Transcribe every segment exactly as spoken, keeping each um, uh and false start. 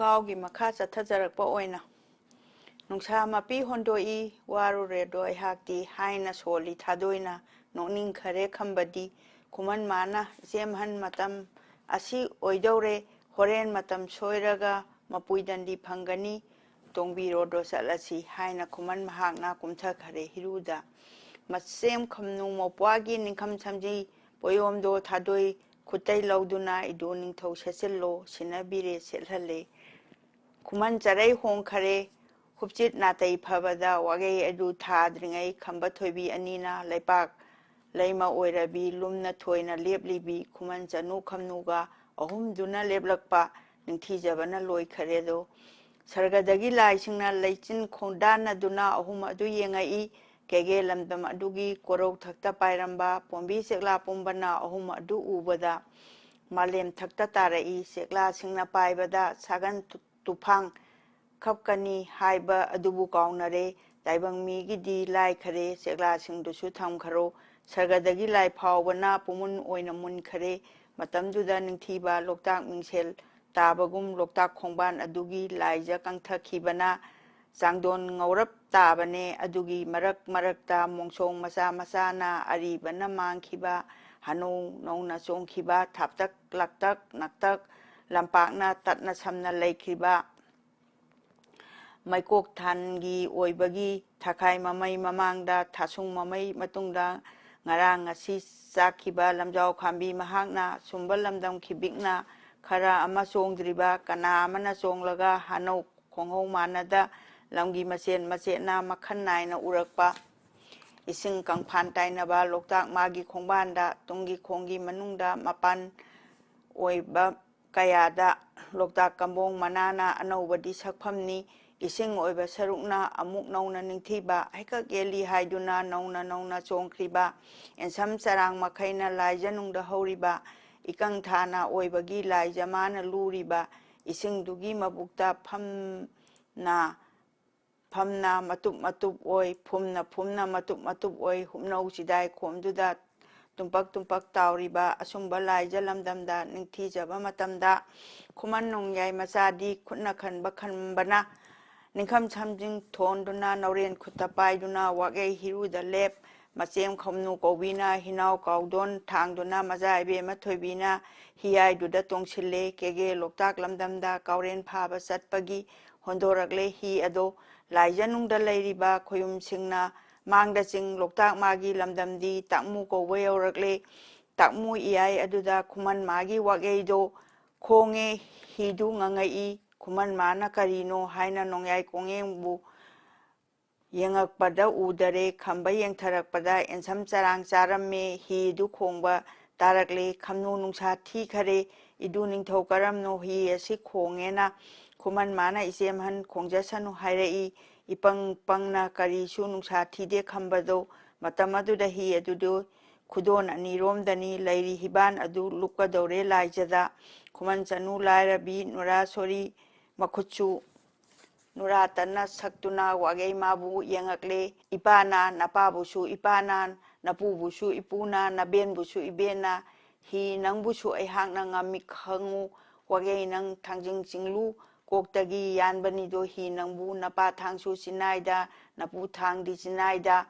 ꯀꯥꯎꯒꯤ ꯃꯈꯥ ꯆꯠꯊꯖꯔꯛꯄ ꯑꯣꯏꯅ, "ꯅꯨꯡꯁꯥ ꯃꯄꯤ ꯍꯣꯟꯗꯣꯛꯏ, ꯋꯥꯔꯨꯔꯦꯗꯣ ꯑꯩꯍꯥꯛꯇꯤ" ꯍꯥꯏꯅ ꯁꯣꯜꯂꯤ ꯊꯥꯗꯣꯏꯅ ꯅꯣꯛꯅꯤꯡꯈꯔꯦ ꯈꯝꯕꯗꯤ꯫ ꯈꯨꯃꯟ ꯃꯥꯅ, "ꯏꯆꯦꯝꯍꯟ, ꯃꯇꯝ ꯑꯁꯤ ꯑꯣꯏꯗꯧꯔꯦ, ꯍꯣꯔꯦꯟ ꯃꯇꯝ ꯁꯣꯏꯔꯒ ꯃꯄꯨꯏꯗꯟꯗꯤ ꯐꯪꯒꯅꯤ, ꯇꯣꯡꯕꯤꯔꯣꯗꯣ ꯆꯠꯂꯁꯤ" ꯍꯥꯏꯅ ꯈꯨꯃꯟ ꯃꯍꯥꯛꯅ ꯀꯨꯝꯊꯈꯔꯦ ꯍꯤꯔꯨꯗ꯫ ꯃꯁꯦꯝ ꯈꯝꯅꯨ ꯃꯧꯄ꯭ꯋꯥꯒꯤ ꯅꯤꯡꯈꯝ ꯁꯝꯖꯤ ꯄꯣꯌꯣꯝꯗꯣ ꯊꯥꯗꯣꯏ ꯈꯨꯠꯇꯩ ꯂꯧꯗꯨꯅ ꯏꯗꯣ ꯅꯤꯡꯊꯧ ꯁꯦꯠꯆꯤꯜꯂꯣ, ꯁꯤꯟꯅꯕꯤꯔꯦ ꯁꯦꯠꯍꯜꯂꯦ꯫ ꯈꯨꯃꯟ ꯆꯔꯩ ꯍꯣꯡꯈꯔꯦ꯫ ꯍꯨꯞꯆꯤꯠ ꯅꯥꯇꯩ ꯐꯕꯗ ꯋꯥꯒꯩ ꯑꯗꯨ ꯊꯥꯗ꯭ꯔꯤꯉꯩ ꯈꯝꯕ ꯊꯣꯏꯕꯤ ꯑꯅꯤꯅ ꯂꯩꯄꯥꯛ ꯂꯩꯃ ꯑꯣꯏꯔꯕꯤ ꯂꯨꯝꯅ ꯊꯣꯏꯅ ꯂꯦꯞꯂꯤꯕꯤ ꯈꯨꯃꯟ ꯆꯅꯨ ꯈꯝꯅꯨꯒ ꯑꯍꯨꯝꯗꯨꯅ ꯂꯦꯞꯂꯛꯄ ꯅꯤꯡꯊꯤꯖꯕꯅ ꯂꯣꯏꯈꯔꯦꯗꯣ꯫ ꯁꯔꯒꯗꯒꯤ ꯂꯥꯏꯁꯤꯡꯅ ꯂꯩꯆꯤꯟ ꯈꯣꯡꯗꯥꯅꯗꯨꯅ ꯑꯍꯨꯝ ꯑꯗꯨ ꯌꯦꯡꯉꯛꯏ꯫ ꯀꯦꯒꯦ ꯂꯝꯗꯝ ꯑꯗꯨꯒꯤ ꯀꯣꯔꯧ ꯊꯛꯇ ꯄꯥꯏꯔꯝꯕ ꯄꯣꯝꯕꯤ ꯆꯦꯛꯂꯥ ꯄꯨꯝꯕꯅ ꯑꯍꯨꯝ ꯑꯗꯨ ꯎꯕꯗ ꯃꯥꯂꯦꯝ ꯊꯛꯇ ꯇꯥꯔꯛꯏ꯫ ꯆꯦꯛꯂꯥꯁꯤꯡꯅ ꯄꯥꯏꯕꯗ ꯁꯥꯒꯟ ꯇꯨꯐꯥꯡ ꯈꯞꯀꯅꯤ ꯍꯥꯏꯕ ꯑꯗꯨꯕꯨ ꯀꯥꯎꯅꯔꯦ꯫ ꯇꯥꯏꯕꯪ ꯃꯤꯒꯤꯗꯤ ꯂꯥꯏꯈꯔꯦ, ꯆꯦꯛꯂꯥꯁꯤꯡꯗꯨꯁꯨ ꯊꯝꯈꯔꯣ꯫ ꯁꯔꯒꯗꯒꯤ ꯂꯥꯏ ꯐꯥꯎꯕꯅ ꯄꯨꯃꯨꯟ ꯑꯣꯏꯅ ꯃꯨꯟꯈꯔꯦ꯫ ꯃꯇꯝꯗꯨꯗ ꯅꯤꯡꯊꯤꯕ ꯂꯣꯛꯇꯥꯛ ꯃꯤꯡꯁꯦꯜ ꯇꯥꯕꯒꯨꯝ ꯂꯣꯛꯇꯥꯛ ꯈꯣꯡꯕꯥꯟ ꯑꯗꯨꯒꯤ ꯂꯥꯏꯖ ꯀꯪꯊꯈꯤꯕꯅ ꯆꯥꯡꯗꯣꯟ ꯉꯧꯔꯞ ꯇꯥꯕꯅꯦ꯫ ꯑꯗꯨꯒꯤ ꯃꯔꯛ ꯃꯔꯛꯇ ꯃꯣꯡꯁꯣꯡ ꯃꯆꯥ ꯃꯆꯥꯅ ꯑꯔꯤꯕꯅ ꯃꯥꯡꯈꯤꯕ, ꯍꯅꯧ ꯅꯧꯅ ꯆꯣꯡꯈꯤꯕ, ꯊꯥꯞꯇꯛ ꯂꯥꯛꯇꯛ ꯅꯛꯇꯛ ꯂꯝꯄꯥꯛꯅ ꯇꯠꯅ ꯁꯝꯅ ꯂꯩꯈꯤꯕ, ꯃꯩꯀꯣꯛ ꯊꯥꯟꯒꯤ ꯑꯣꯏꯕꯒꯤ ꯊꯥꯈꯥꯏ ꯃꯃꯩ ꯃꯃꯥꯡꯗ, ꯊꯥꯁꯨꯡ ꯃꯃꯩ ꯃꯇꯨꯡꯗ, ꯉꯔꯥꯡ ꯉꯁꯤ ꯆꯥꯛꯈꯤꯕ ꯂꯝꯖꯥꯎ ꯈꯥꯝꯕꯤ ꯃꯍꯥꯛꯅ ꯁꯨꯝꯕ ꯂꯝꯗꯝ ꯈꯤꯕꯤꯛꯅ ꯈꯔ ꯑꯃ ꯆꯣꯡꯗ꯭ꯔꯤꯕ, ꯀꯅꯥ ꯑꯃꯅ ꯆꯣꯡꯂꯒ ꯍꯥꯅꯧ ꯈꯣꯡꯍꯧ ꯃꯥꯟꯅꯗ ꯂꯝꯒꯤ ꯃꯆꯦꯠ ꯃꯆꯦꯠꯅ ꯃꯈꯜ ꯅꯥꯏꯅ ꯎꯔꯛꯄ, ꯏꯁꯤꯡ ꯀꯪꯐꯥꯟ ꯇꯥꯏꯅꯕ ꯂꯣꯛꯇꯥꯛ ꯃꯥꯒꯤ ꯈꯣꯡꯕꯥꯟꯗ, ꯇꯨꯡꯒꯤ ꯈꯣꯡꯒꯤ ꯃꯅꯨꯡꯗ ꯃꯄꯥꯟ ꯑꯣꯏꯕ ꯀꯌꯥꯗ ꯂꯣꯛꯇꯥꯛ ꯀꯝꯕꯣꯡ ꯃꯅꯥꯅ ꯑꯅꯧꯕꯗꯤ ꯁꯛꯐꯝꯅꯤ꯫ ꯏꯁꯤꯡ ꯑꯣꯏꯕ ꯁꯔꯨꯛꯅ ꯑꯃꯨꯛ ꯅꯧꯅ ꯅꯤꯡꯊꯤꯕ, ꯍꯩꯀꯛ ꯌꯦꯜꯂꯤ ꯍꯥꯏꯗꯨꯅ ꯅꯧꯅ ꯅꯧꯅ ꯆꯣꯡꯈ꯭ꯔꯤꯕ, ꯑꯦꯟꯁꯝ ꯆꯔꯥꯡ ꯃꯈꯩꯅ ꯂꯥꯏꯖꯅꯨꯡꯗ ꯍꯧꯔꯤꯕ, ꯏꯀꯪ ꯊꯥꯅ ꯑꯣꯏꯕꯒꯤ ꯂꯥꯏꯖ ꯃꯥꯅ ꯂꯨꯔꯤꯕ, ꯏꯁꯤꯡꯗꯨꯒꯤ ꯃꯕꯨꯛꯇ ꯐꯝꯅ ꯐꯝꯅ ꯃꯇꯨꯞ ꯃꯇꯨꯞ ꯑꯣꯏ, ꯐꯨꯝꯅ ꯐꯨꯝꯅ ꯃꯇꯨꯞ ꯃꯇꯨꯞ ꯑꯣꯏ, ꯍꯨꯞꯅꯧ ꯆꯤꯗꯥꯏ ꯈꯣꯝꯗꯨꯗ ꯇꯨꯝꯄꯛ ꯇꯨꯝꯄꯛ ꯇꯥꯎꯔꯤꯕ ꯑꯁꯨꯝꯕ ꯂꯥꯏꯖ ꯂꯝꯗꯝꯗ ꯅꯤꯡꯊꯤꯖꯕ ꯃꯇꯝꯗ, ꯈꯨꯃꯟ ꯅꯣꯡꯌꯥꯏ ꯃꯆꯥꯗꯤ ꯈꯨꯠꯅ ꯈꯟꯕ ꯈꯟꯕꯅ ꯅꯤꯡꯈꯝ ꯁꯝꯖꯤꯡ ꯊꯣꯟꯗꯨꯅ, ꯅꯧꯔꯦꯟ ꯈꯨꯠꯇ ꯄꯥꯏꯗꯨꯅ, ꯋꯥꯒꯩ ꯍꯤꯔꯨꯗ ꯂꯦꯞ, ꯃꯆꯦꯝ ꯈꯝꯅꯨ ꯀꯧꯕꯤꯅ ꯍꯤꯅꯥꯎ ꯀꯥꯎꯗꯣꯟ ꯊꯥꯡꯗꯨꯅ, ꯃꯆꯥ ꯏꯕꯦꯝꯃ ꯊꯣꯏꯕꯤꯅ ꯍꯤꯌꯥꯏꯗꯨꯗ ꯇꯣꯡꯁꯤꯜꯂꯦ꯫ ꯀꯦꯒꯦ ꯂꯣꯛꯇꯥꯛ ꯂꯝꯗꯝꯗ ꯀꯥꯎꯔꯦꯟ ꯐꯥꯕ ꯆꯠꯄꯒꯤ ꯍꯣꯟꯗꯣꯔꯛꯂꯦ ꯍꯤ ꯑꯗꯣ꯫ ꯂꯥꯏꯖꯅꯨꯡꯗ ꯂꯩꯔꯤꯕ ꯈꯣꯌꯨꯝꯁꯤꯡꯅ ꯃꯥꯡꯗ ꯆꯤꯡ ꯂꯣꯛꯇꯥꯛ ꯃꯥꯒꯤ ꯂꯝꯗꯝꯗꯤ ꯇꯥꯛꯃꯨ ꯀꯧꯕ ꯌꯧꯔꯛꯂꯦ꯫ ꯇꯥꯛꯃꯨ ꯏꯌꯥꯏ ꯑꯗꯨꯗ ꯈꯨꯃꯟ ꯃꯥꯒꯤ ꯋꯥꯒꯩꯗꯣ ꯈꯣꯡꯉꯦ꯫ ꯍꯤꯗꯨ ꯉꯪꯉꯛꯏ꯫ ꯈꯨꯃꯟ ꯃꯥꯅ ꯀꯔꯤꯅꯣ ꯍꯥꯏꯅ ꯅꯣꯡꯌꯥꯏ ꯀꯣꯡꯌꯦꯡꯕꯨ ꯌꯦꯡꯉꯛꯄꯗ ꯎꯗꯔꯦ꯫ ꯈꯝꯕ ꯌꯦꯡꯊꯔꯛꯄꯗ ꯑꯦꯟꯁꯝ ꯆꯔꯥꯡ ꯆꯥꯔꯝꯃꯦ꯫ ꯍꯤꯗꯨ ꯈꯣꯡꯕ ꯇꯥꯔꯛꯂꯦ꯫ ꯈꯝꯅꯨ ꯅꯨꯡꯁꯥ ꯊꯤꯈꯔꯦ꯫ ꯏꯗꯨ ꯅꯤꯡꯊꯧ ꯀꯔꯝꯅꯣ ꯍꯤ ꯑꯁꯤ ꯈꯣꯡꯉꯦꯅ ꯈꯨꯃꯟ ꯃꯥꯅ ꯏꯆꯦꯝꯍꯟ ꯈꯣꯡꯖꯁꯅꯨ ꯍꯥꯏꯔꯛꯏ꯫ ꯏꯄꯪ ꯄꯪꯅ ꯀꯔꯤꯁꯨ ꯅꯨꯡꯁꯥ ꯊꯤꯗꯦ ꯈꯝꯕꯗꯣ꯫ ꯃꯇꯝ ꯑꯗꯨꯗ ꯍꯤ ꯑꯗꯨꯗꯨ ꯈꯨꯗꯣꯟ ꯑꯅꯤꯔꯣꯝꯗꯅꯤ ꯂꯩꯔꯤ꯫ ꯍꯤꯕꯥꯟ ꯑꯗꯨ ꯂꯨꯞꯀꯗꯧꯔꯦ ꯂꯥꯏꯖꯗ꯫ ꯈꯨꯃꯟ ꯆꯅꯨ ꯂꯥꯏꯔꯕꯤ ꯅꯨꯔꯥ ꯁꯣꯔꯤ ꯃꯈꯨꯠꯁꯨ ꯅꯨꯔꯥ ꯇꯟꯅ ꯁꯛꯇꯨꯅ ꯋꯥꯒꯩ ꯃꯥꯕꯨ ꯌꯦꯡꯉꯛꯂꯦ꯫ ꯏꯄꯥꯅ ꯅꯄꯥꯕꯨꯁꯨ ꯏꯄꯥꯅ, ꯅꯄꯨꯕꯨꯁꯨ ꯏꯄꯨꯅ, ꯅꯕꯦꯟꯕꯨꯁꯨ ꯏꯕꯦꯟꯅ, ꯍꯤ ꯅꯪꯕꯨꯁꯨ ꯑꯩꯍꯥꯛꯅ ꯉꯝꯃꯤ ꯈꯪꯉꯨ꯫ ꯋꯥꯒꯩ ꯅꯪ ꯊꯥꯡꯖꯤꯡ ꯆꯤꯡꯂꯨ ꯀꯣꯛꯇꯒꯤ ꯌꯥꯟꯕꯅꯤꯗꯣ ꯍꯤ ꯅꯪꯕꯨ꯫ ꯅꯄꯥ ꯊꯥꯡꯁꯨ ꯆꯤꯟꯅꯥꯏꯗ, ꯅꯄꯨ ꯊꯥꯡꯗꯤ ꯆꯤꯟꯅꯥꯏꯗ꯫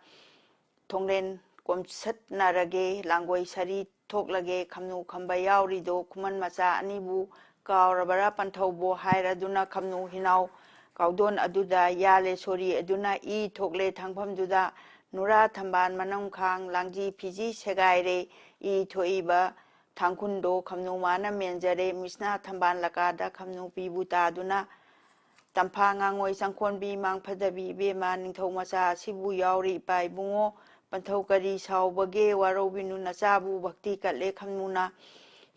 ꯊꯣꯡꯂꯦꯟ ꯀꯣꯝꯁꯠꯅꯔꯒꯦ, ꯂꯥꯡꯒꯣꯏ ꯁꯔꯤ ꯊꯣꯛꯂꯒꯦ, ꯈꯝꯅꯨ ꯈꯝꯕ ꯌꯥꯎꯔꯤꯗꯣ ꯈꯨꯃꯟ ꯃꯆꯥ ꯑꯅꯤꯕꯨ ꯀꯥꯎꯔꯕꯔꯥ ꯄꯟꯊꯧꯕꯣ ꯍꯥꯏꯔꯗꯨꯅ ꯈꯝꯅꯨ ꯍꯤꯅꯥꯎ ꯀꯥꯎꯗꯣꯟ ꯑꯗꯨꯗ ꯌꯥꯜꯂꯦ꯫ ꯁꯣꯔꯤ ꯑꯗꯨꯅ ꯏ ꯊꯣꯛꯂꯦ ꯊꯥꯡꯐꯝꯗꯨꯗ꯫ ꯅꯨꯔꯥ ꯊꯝꯕꯥꯜ ꯃꯅꯝꯈꯥꯡ ꯂꯥꯡꯖꯤ ꯐꯤꯖꯤ ꯁꯦꯒꯥꯏꯔꯦ꯫ ꯏ ꯊꯣꯛꯏꯕ ꯊꯥꯡꯈꯨꯟꯗꯣ ꯈꯝꯅꯨ ꯃꯥꯅ ꯃꯦꯟꯖꯔꯦ꯫ ꯃꯤꯁꯅꯥ ꯊꯝꯕꯥꯜ ꯂꯀꯥꯗ ꯈꯝꯅꯨ ꯄꯤꯕꯨ ꯇꯥꯗꯨꯅ ꯇꯝꯐꯥ ꯉꯥꯉꯣꯏ ꯆꯪꯈꯣꯟꯕꯤ ꯃꯥꯡꯐꯗꯕꯤ ꯏꯕꯦꯝꯃ ꯅꯤꯡꯊꯧ ꯃꯆꯥ ꯑꯁꯤꯕꯨ ꯌꯥꯎꯔꯤ ꯏꯄꯥ ꯏꯕꯨꯡꯉꯣ꯫ ꯄꯟꯊꯧ ꯀꯔꯤ ꯁꯥꯎꯕꯒꯦ ꯋꯥꯔꯧꯕꯤꯅꯨ ꯅꯆꯥꯕꯨ ꯚꯛꯇꯤ ꯀꯠꯂꯦ ꯈꯝꯅꯨꯅ꯫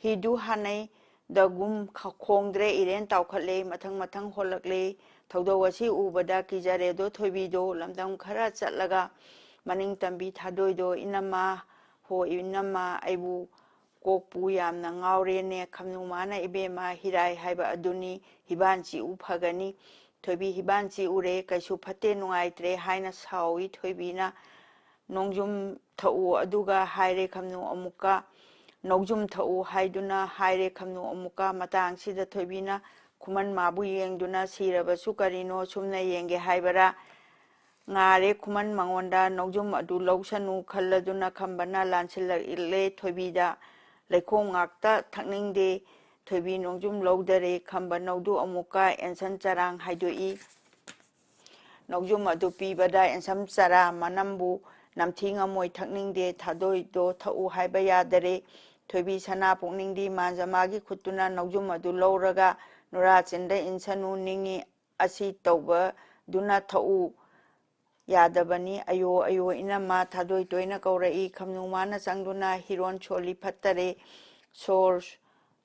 ꯍꯤꯗꯨ ꯍꯥꯟꯅꯩ ꯗꯒꯨꯝ ꯈ-, ꯈꯣꯡꯗ꯭ꯔꯦ ꯏꯔꯦꯟ ꯇꯥꯎꯈꯠꯂꯦ ꯃꯊꯪ ꯃꯊꯪ ꯍꯣꯜꯂꯛꯂꯦ꯫ ꯊꯧꯗꯧ ꯑꯁꯤ ꯎꯕꯗ ꯀꯤꯖꯔꯦꯗꯣ ꯊꯣꯏꯕꯤꯗꯣ ꯂꯝꯗꯝ ꯈꯔ ꯆꯠꯂꯒ ꯃꯅꯤꯡ ꯇꯝꯕꯤ ꯊꯥꯗꯣꯏꯗꯣ ꯏꯅꯝꯃ ꯍꯣ ꯏꯅꯝꯃ ꯑꯩꯕꯨ ꯀꯣꯛꯄꯨ ꯌꯥꯝꯅ ꯉꯥꯎꯔꯦꯅꯦ ꯈꯝꯅꯨ ꯃꯥꯅ ꯏꯕꯦꯝꯃ ꯍꯤꯔꯥꯏ ꯍꯥꯏꯕ ꯑꯗꯨꯅꯤ ꯍꯤꯕꯥꯟ ꯆꯤꯛꯎ ꯐꯒꯅꯤ꯫ ꯊꯣꯏꯕꯤ ꯍꯤꯕꯥꯟ ꯆꯤꯛꯎꯔꯦ ꯀꯩꯁꯨ ꯐꯠꯇꯦ ꯅꯨꯡꯉꯥꯏꯇ꯭ꯔꯦ ꯍꯥꯏꯅ ꯁꯥꯎꯏ ꯊꯣꯏꯕꯤꯅ꯫ ꯅꯣꯡꯖꯨꯝ ꯊꯛꯎ ꯑꯗꯨꯒ ꯍꯥꯏꯔꯦ ꯈꯝꯅꯨ ꯑꯃꯨꯛꯀ꯫ ꯅꯣꯡꯖꯨꯝ ꯊꯛꯎ ꯍꯥꯏꯗꯨꯅ ꯍꯥꯏꯔꯦ ꯈꯝꯅꯨ ꯑꯃꯨꯛꯀ꯫ ꯃꯇꯥꯡꯁꯤꯗ ꯊꯣꯏꯕꯤꯅ ꯈꯨꯃꯟ ꯃꯥꯕꯨ ꯌꯦꯡꯗꯨꯅ ꯁꯤꯔꯕꯁꯨ ꯀꯔꯤꯅꯣ ꯁꯨꯝꯅ ꯌꯦꯡꯒꯦ ꯍꯥꯏꯕꯔꯥ? ꯉꯥꯔꯦ ꯈꯨꯃꯟ ꯃꯉꯣꯟꯗ ꯅꯣꯡꯖꯨꯝ ꯑꯗꯨ ꯂꯧꯁꯅꯨ ꯈꯜꯂꯗꯨꯅ ꯈꯝꯕꯅ ꯂꯥꯟꯁꯤꯜꯂꯛꯂꯦ ꯊꯣꯏꯕꯤꯗ꯫ ꯂꯩꯈꯣꯝ ꯉꯥꯛꯇ ꯊꯛꯅꯤꯡꯗꯦ꯫ ꯊꯣꯏꯕꯤ ꯅꯣꯡꯖꯨꯝ ꯂꯧꯗꯔꯦ꯫ ꯈꯝꯕ ꯅꯧꯗꯨ ꯑꯃꯨꯛꯀ ꯑꯦꯟꯁꯟ ꯆꯔꯥꯡ ꯍꯥꯏꯗꯣꯛꯏ꯫ ꯅꯣꯡꯖꯨꯝ ꯑꯗꯨ ꯄꯤꯕꯗ ꯑꯦꯟꯁꯟ ꯆꯔꯥ ꯃꯅꯝꯕꯨ ꯅꯝꯊꯤ ꯉꯝꯃꯣꯏ ꯊꯛꯅꯤꯡꯗꯦ꯫ ꯊꯥꯗꯣꯏꯗꯣ ꯊꯛꯎ ꯍꯥꯏꯕ ꯌꯥꯗꯔꯦ꯫ ꯊꯣꯏꯕꯤ ꯁꯅꯥ ꯄꯨꯛꯅꯤꯡꯗꯤ ꯃꯥꯟꯖꯃꯥꯒꯤ ꯈꯨꯠꯇꯨꯅ ꯅꯣꯡꯖꯨꯝ ꯑꯗꯨ ꯂꯧꯔꯒ ꯅꯨꯔꯥ ꯆꯤꯟꯗ ꯏꯟꯁꯅꯨ ꯅꯤꯡꯉꯤ ꯑꯁꯤ ꯇꯧꯕꯗꯨꯅ ꯊꯛꯎ ꯌꯥꯗꯕꯅꯤ꯫ ꯑꯌꯣ ꯑꯌꯣ ꯏꯅꯝꯃ ꯊꯥꯗꯣꯏ ꯇꯣꯏꯅ ꯀꯧꯔꯛꯏ꯫ ꯈꯝꯅꯨ ꯃꯥꯅ ꯆꯪꯗꯨꯅ ꯍꯤꯔꯣꯟ ꯁꯣꯜꯂꯤ ꯐꯠꯇꯔꯦ꯫ ꯁꯣꯔ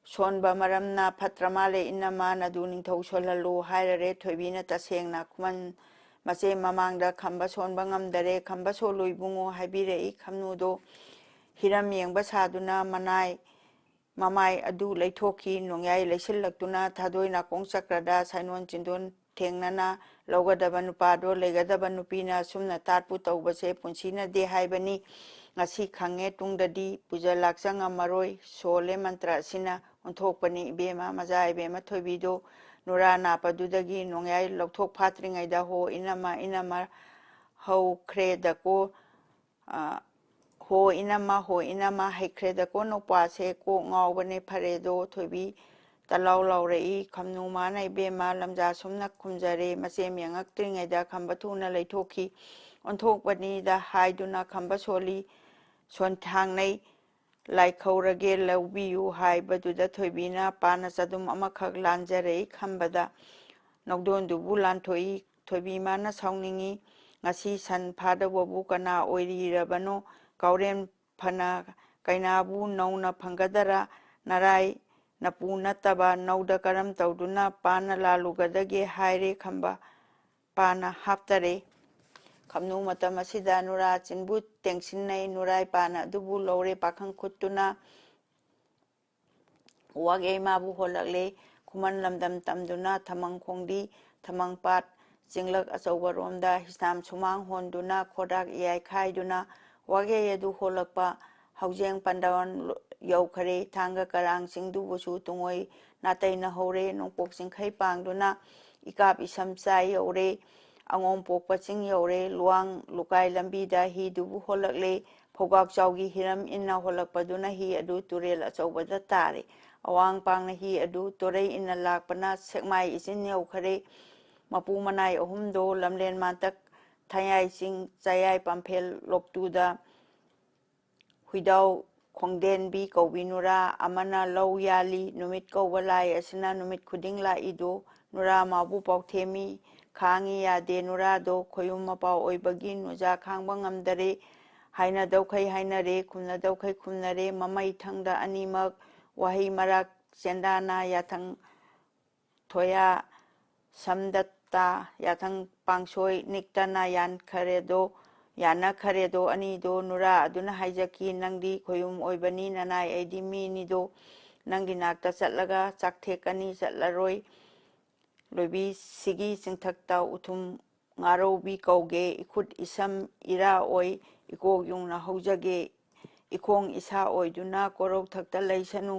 ꯁꯣꯟꯕ ꯃꯔꯝꯅ ꯐꯠꯇ꯭ꯔ ꯃꯥꯜꯂꯦ ꯏꯅꯝꯃ ꯅꯗꯨ ꯅꯤꯡꯊꯧ ꯁꯣꯜꯍꯜꯂꯨ ꯍꯥꯏꯔꯔꯦ꯫ ꯊꯣꯏꯕꯤꯅ ꯇꯁꯦꯡꯅ ꯈꯨꯃꯟ ꯃꯆꯦ ꯃꯃꯥꯡꯗ ꯈꯝꯕ ꯁꯣꯟꯕ ꯉꯝꯗꯔꯦ꯫ ꯈꯝꯕ ꯁꯣꯜꯂꯨ ꯏꯕꯨꯡꯉꯣ ꯍꯥꯏꯕꯤꯔꯛꯏ꯫ ꯈꯝꯅꯨꯗꯣ ꯍꯤꯔꯝ ꯌꯦꯡꯕ ꯁꯥꯗꯨꯅ ꯃꯅꯥꯏ ꯃꯃꯥꯏ ꯑꯗꯨ ꯂꯩꯊꯣꯛꯈꯤ꯫ ꯅꯣꯡꯌꯥꯏ ꯂꯩꯁꯤꯜꯂꯛꯇꯨꯅ ꯊꯥꯗꯣꯏ ꯅꯥꯀꯣꯡ ꯆꯀ꯭ꯔꯗ ꯁꯥꯏꯅꯣꯟ ꯆꯤꯟꯗꯣꯟ ꯊꯦꯡꯅꯅ ꯂꯧꯒꯗꯕ ꯅꯨꯄꯥꯗꯣ ꯂꯩꯒꯗꯕ ꯅꯨꯄꯤꯅ ꯑꯁꯨꯝꯅ ꯇꯥꯠꯄꯨ ꯇꯧꯕꯁꯦ ꯄꯨꯟꯁꯤꯅꯗꯦ ꯍꯥꯏꯕꯅꯤ꯫ ꯉꯁꯤ ꯈꯪꯉꯦ, ꯇꯨꯡꯗꯗꯤ ꯄꯨꯖ ꯂꯥꯛꯆ ꯉꯝꯃꯔꯣꯏ꯫ ꯁꯣꯜꯂꯦ ꯃꯟꯇ꯭ꯔ ꯑꯁꯤꯅ ꯑꯣꯟꯊꯣꯛꯄꯅꯤ ꯏꯕꯦꯝꯃ꯫ ꯃꯆꯥ ꯏꯕꯦꯝꯃ ꯊꯣꯏꯕꯤꯗꯣ ꯅꯨꯔꯥ ꯅꯥꯞꯄꯗꯨꯗꯒꯤ ꯅꯣꯡꯌꯥꯏ ꯂꯧꯊꯣꯛ ꯐꯥꯠꯇ꯭ꯔꯤꯉꯩꯗ ꯍꯣ ꯏꯅꯝꯃ, ꯏꯅꯝꯃ ꯍꯧꯈ꯭ꯔꯦꯗꯀꯣ꯫ ꯑ, ꯍꯣ ꯏꯅꯝꯃ, ꯍꯣ ꯏꯅꯝꯃ, ꯍꯩꯈ꯭ꯔꯦꯗꯀꯣ ꯅꯨꯄꯥꯁꯦ, ꯀꯣꯛ ꯉꯥꯎꯕꯅꯦ꯫ ꯐꯔꯦꯗꯣ ꯊꯣꯏꯕꯤ ꯇꯂꯥꯎ ꯂꯥꯎꯔꯛꯏ꯫ ꯈꯝꯅꯨ ꯃꯥꯅ ꯏꯕꯦꯝꯃ ꯂꯝꯖꯥ ꯁꯨꯝꯅ ꯈꯨꯝꯖꯔꯦ꯫ ꯃꯆꯦꯝ ꯌꯦꯡꯉꯛꯇ꯭ꯔꯤꯉꯩꯗ ꯈꯝꯕ ꯊꯨꯅ ꯂꯩꯊꯣꯛꯈꯤ꯫ ꯑꯣꯟꯊꯣꯛꯄꯅꯤꯗ ꯍꯥꯏꯗꯨꯅ ꯈꯝꯕ ꯁꯣꯜꯂꯤ ꯁꯣꯟꯊꯥꯡꯅꯩ ꯂꯥꯏꯈꯧꯔꯒꯦ ꯂꯧꯕꯤꯌꯨ ꯍꯥꯏꯕꯗꯨꯗ ꯊꯣꯏꯕꯤꯅ ꯄꯥꯅ ꯆꯗꯨꯝ ꯑꯃꯈꯛ ꯂꯥꯟꯖꯔꯛꯏ ꯈꯝꯕꯗ꯫ ꯅꯧꯗꯣꯟꯗꯨꯕꯨ ꯂꯥꯟꯊꯣꯛꯏ꯫ ꯊꯣꯏꯕꯤ ꯃꯥꯅ ꯁꯥꯎꯅꯤꯡꯏ꯫ ꯉꯁꯤ ꯁꯟ ꯐꯥꯗꯧꯕꯕꯨ ꯀꯅꯥ ꯑꯣꯏꯔꯤꯔꯕꯅꯣ? ꯀꯥꯎꯔꯦꯟ ꯐꯅ ꯀꯩꯅꯥꯕꯨ ꯅꯧꯅ ꯐꯪꯒꯗꯔꯥ? ꯅꯔꯥꯏ ꯅꯄꯨ ꯅꯠꯇꯕ ꯅꯧꯗ ꯀꯔꯝ ꯇꯧꯗꯨꯅ ꯄꯥꯅ ꯂꯥꯜꯂꯨꯒꯗꯒꯦ ꯍꯥꯏꯔꯦ ꯈꯝꯕ꯫ ꯄꯥꯅ ꯍꯥꯞꯇꯔꯦ꯫ ꯈꯝꯅꯨ ꯃꯇꯝ ꯑꯁꯤꯗ ꯅꯨꯔꯥ ꯆꯤꯟꯕꯨ ꯇꯦꯡꯁꯤꯟꯅꯩ꯫ ꯅꯨꯔꯥꯏ ꯄꯥꯅ ꯑꯗꯨꯕꯨ ꯂꯧꯔꯦ ꯄꯥꯈꯪ ꯈꯨꯠꯇꯨꯅ꯫ ꯋꯥꯒꯩ ꯃꯥꯕꯨ ꯍꯣꯜꯂꯛꯂꯦ꯫ ꯈꯨꯃꯟ ꯂꯝꯗꯝ ꯇꯝꯗꯨꯅ ꯊꯃꯪ ꯈꯣꯡꯗꯤ ꯊꯃꯪ ꯄꯥꯠ ꯆꯤꯡꯂꯛ ꯑꯆꯧꯕꯔꯣꯝꯗ ꯍꯤꯁꯥꯝ ꯁꯨꯃꯥꯡ ꯍꯣꯟꯗꯨꯅ ꯈꯣꯔꯥꯛ ꯏꯌꯥꯏ ꯈꯥꯏꯗꯨꯅ ꯋꯥꯒꯩ ꯑꯗꯨ ꯍꯣꯜꯂꯛꯄ ꯍꯧꯖꯦꯡ ꯄꯟꯗꯥꯟ ꯌꯧꯈꯔꯦ꯫ ꯊꯥꯡꯒ ꯀꯔꯥꯡ ꯆꯤꯡꯗꯨꯕꯨꯁꯨ ꯇꯨꯡꯑꯣꯏ ꯅꯥꯇꯩꯅ ꯍꯧꯔꯦ꯫ ꯅꯣꯡꯄꯣꯛ ꯆꯤꯡꯈꯩ ꯄꯥꯡꯗꯨꯅ ꯏꯀꯥꯞ ꯏꯁꯝ ꯆꯥꯏ ꯌꯧꯔꯦ꯫ ꯑꯉꯣꯝ ꯄꯣꯛꯄ ꯆꯤꯡ ꯌꯧꯔꯦ꯫ ꯂꯨꯋꯥꯡ ꯂꯨꯀꯥꯏ ꯂꯝꯕꯤꯗ ꯍꯤꯗꯨꯕꯨ ꯍꯣꯜꯂꯛꯂꯦ꯫ ꯐꯧꯒꯥꯛ ꯆꯥꯎꯒꯤ ꯍꯤꯔꯝ ꯏꯟꯅ ꯍꯣꯜꯂꯛꯄꯗꯨꯅ ꯍꯤ ꯑꯗꯨ ꯇꯨꯔꯦꯜ ꯑꯆꯧꯕꯗ ꯇꯥꯔꯦ꯫ ꯑꯋꯥꯡ ꯄꯥꯡꯅ ꯍꯤ ꯑꯗꯨ ꯇꯣꯔꯩ ꯏꯟꯅ ꯂꯥꯛꯄꯅ ꯁꯦꯛꯃꯥꯏ ꯏꯆꯤꯟ ꯌꯧꯈꯔꯦ꯫ ꯃꯄꯨ ꯃꯅꯥꯏ ꯑꯍꯨꯝꯗꯣ ꯂꯝꯂꯦꯟ ꯃꯥꯟꯇꯛ ꯊꯌꯥꯏ ꯆꯤꯡ ꯆꯌꯥꯏ ꯄꯥꯝꯐꯦꯜ ꯂꯣꯛꯇꯨꯗ ꯍꯨꯏꯗꯥꯎ ꯈꯣꯡꯗꯦꯟꯕꯤ ꯀꯧꯕꯤ ꯅꯨꯔꯥ ꯑꯃꯅ ꯂꯧ ꯌꯥꯜꯂꯤ꯫ ꯅꯨꯃꯤꯠ ꯀꯧꯕ ꯂꯥꯏ ꯑꯁꯤꯅ ꯅꯨꯃꯤꯠ ꯈꯨꯗꯤꯡ ꯂꯥꯛꯏꯗꯣ ꯅꯨꯔꯥ ꯃꯥꯕꯨ ꯄꯥꯎꯊꯦꯝꯃꯤ꯫ ꯈꯥꯡꯉꯤ ꯌꯥꯗꯦ ꯅꯨꯔꯥꯗꯣ ꯈꯣꯌꯨꯝ ꯃꯄꯥꯎ ꯑꯣꯏꯕꯒꯤ ꯅꯨꯖꯥ ꯈꯥꯡꯕ ꯉꯝꯗꯔꯦ꯫ ꯍꯥꯏꯅꯗꯧꯈꯩ ꯍꯥꯏꯅꯔꯦ, ꯈꯨꯝꯅꯗꯧꯈꯩ ꯈꯨꯝꯅꯔꯦ꯫ ꯃꯃꯩ ꯊꯪꯗ ꯑꯅꯤꯃꯛ ꯋꯥꯍꯩ ꯃꯔꯥꯛ ꯆꯦꯟꯗꯥꯅ ꯌꯥꯊꯪ ꯊꯣꯌꯥ ꯁꯝꯗꯠꯇ ꯌꯥꯊꯪ ꯄꯥꯡꯁꯣꯏ ꯅꯤꯛꯇꯅ ꯌꯥꯟꯈꯔꯦꯗꯣ, ꯌꯥꯅꯈꯔꯦꯗꯣ꯫ ꯑꯅꯤꯗꯣ ꯅꯨꯔꯥ ꯑꯗꯨꯅ ꯍꯥꯏꯖꯈꯤ, "ꯅꯪꯗꯤ ꯈꯣꯌꯨꯝ ꯑꯣꯏꯕꯅꯤ, ꯅꯅꯥꯏ ꯑꯩꯗꯤ ꯃꯤꯅꯤꯗꯣ꯫ ꯅꯪꯒꯤ ꯅꯥꯛꯇ ꯆꯠꯂꯒ ꯆꯥꯛꯊꯦꯛꯀꯅꯤ, ꯆꯠꯂꯔꯣꯏ꯫ ꯂꯣꯏꯕꯤꯁꯤꯒꯤ ꯆꯤꯡꯊꯛꯇ ꯎꯊꯨꯝ ꯉꯥꯔꯧꯕꯤ ꯀꯧꯒꯦ, ꯏꯈꯨꯠ ꯏꯁꯝ ꯏꯔꯥ ꯑꯣꯏ, ꯏꯀꯣꯛ ꯌꯨꯡꯅ ꯍꯧꯖꯒꯦ, ꯏꯈꯣꯡ ꯏꯁꯥ ꯑꯣꯏꯗꯨꯅ ꯀꯣꯔꯧ ꯊꯛꯇ ꯂꯩꯁꯅꯨ꯫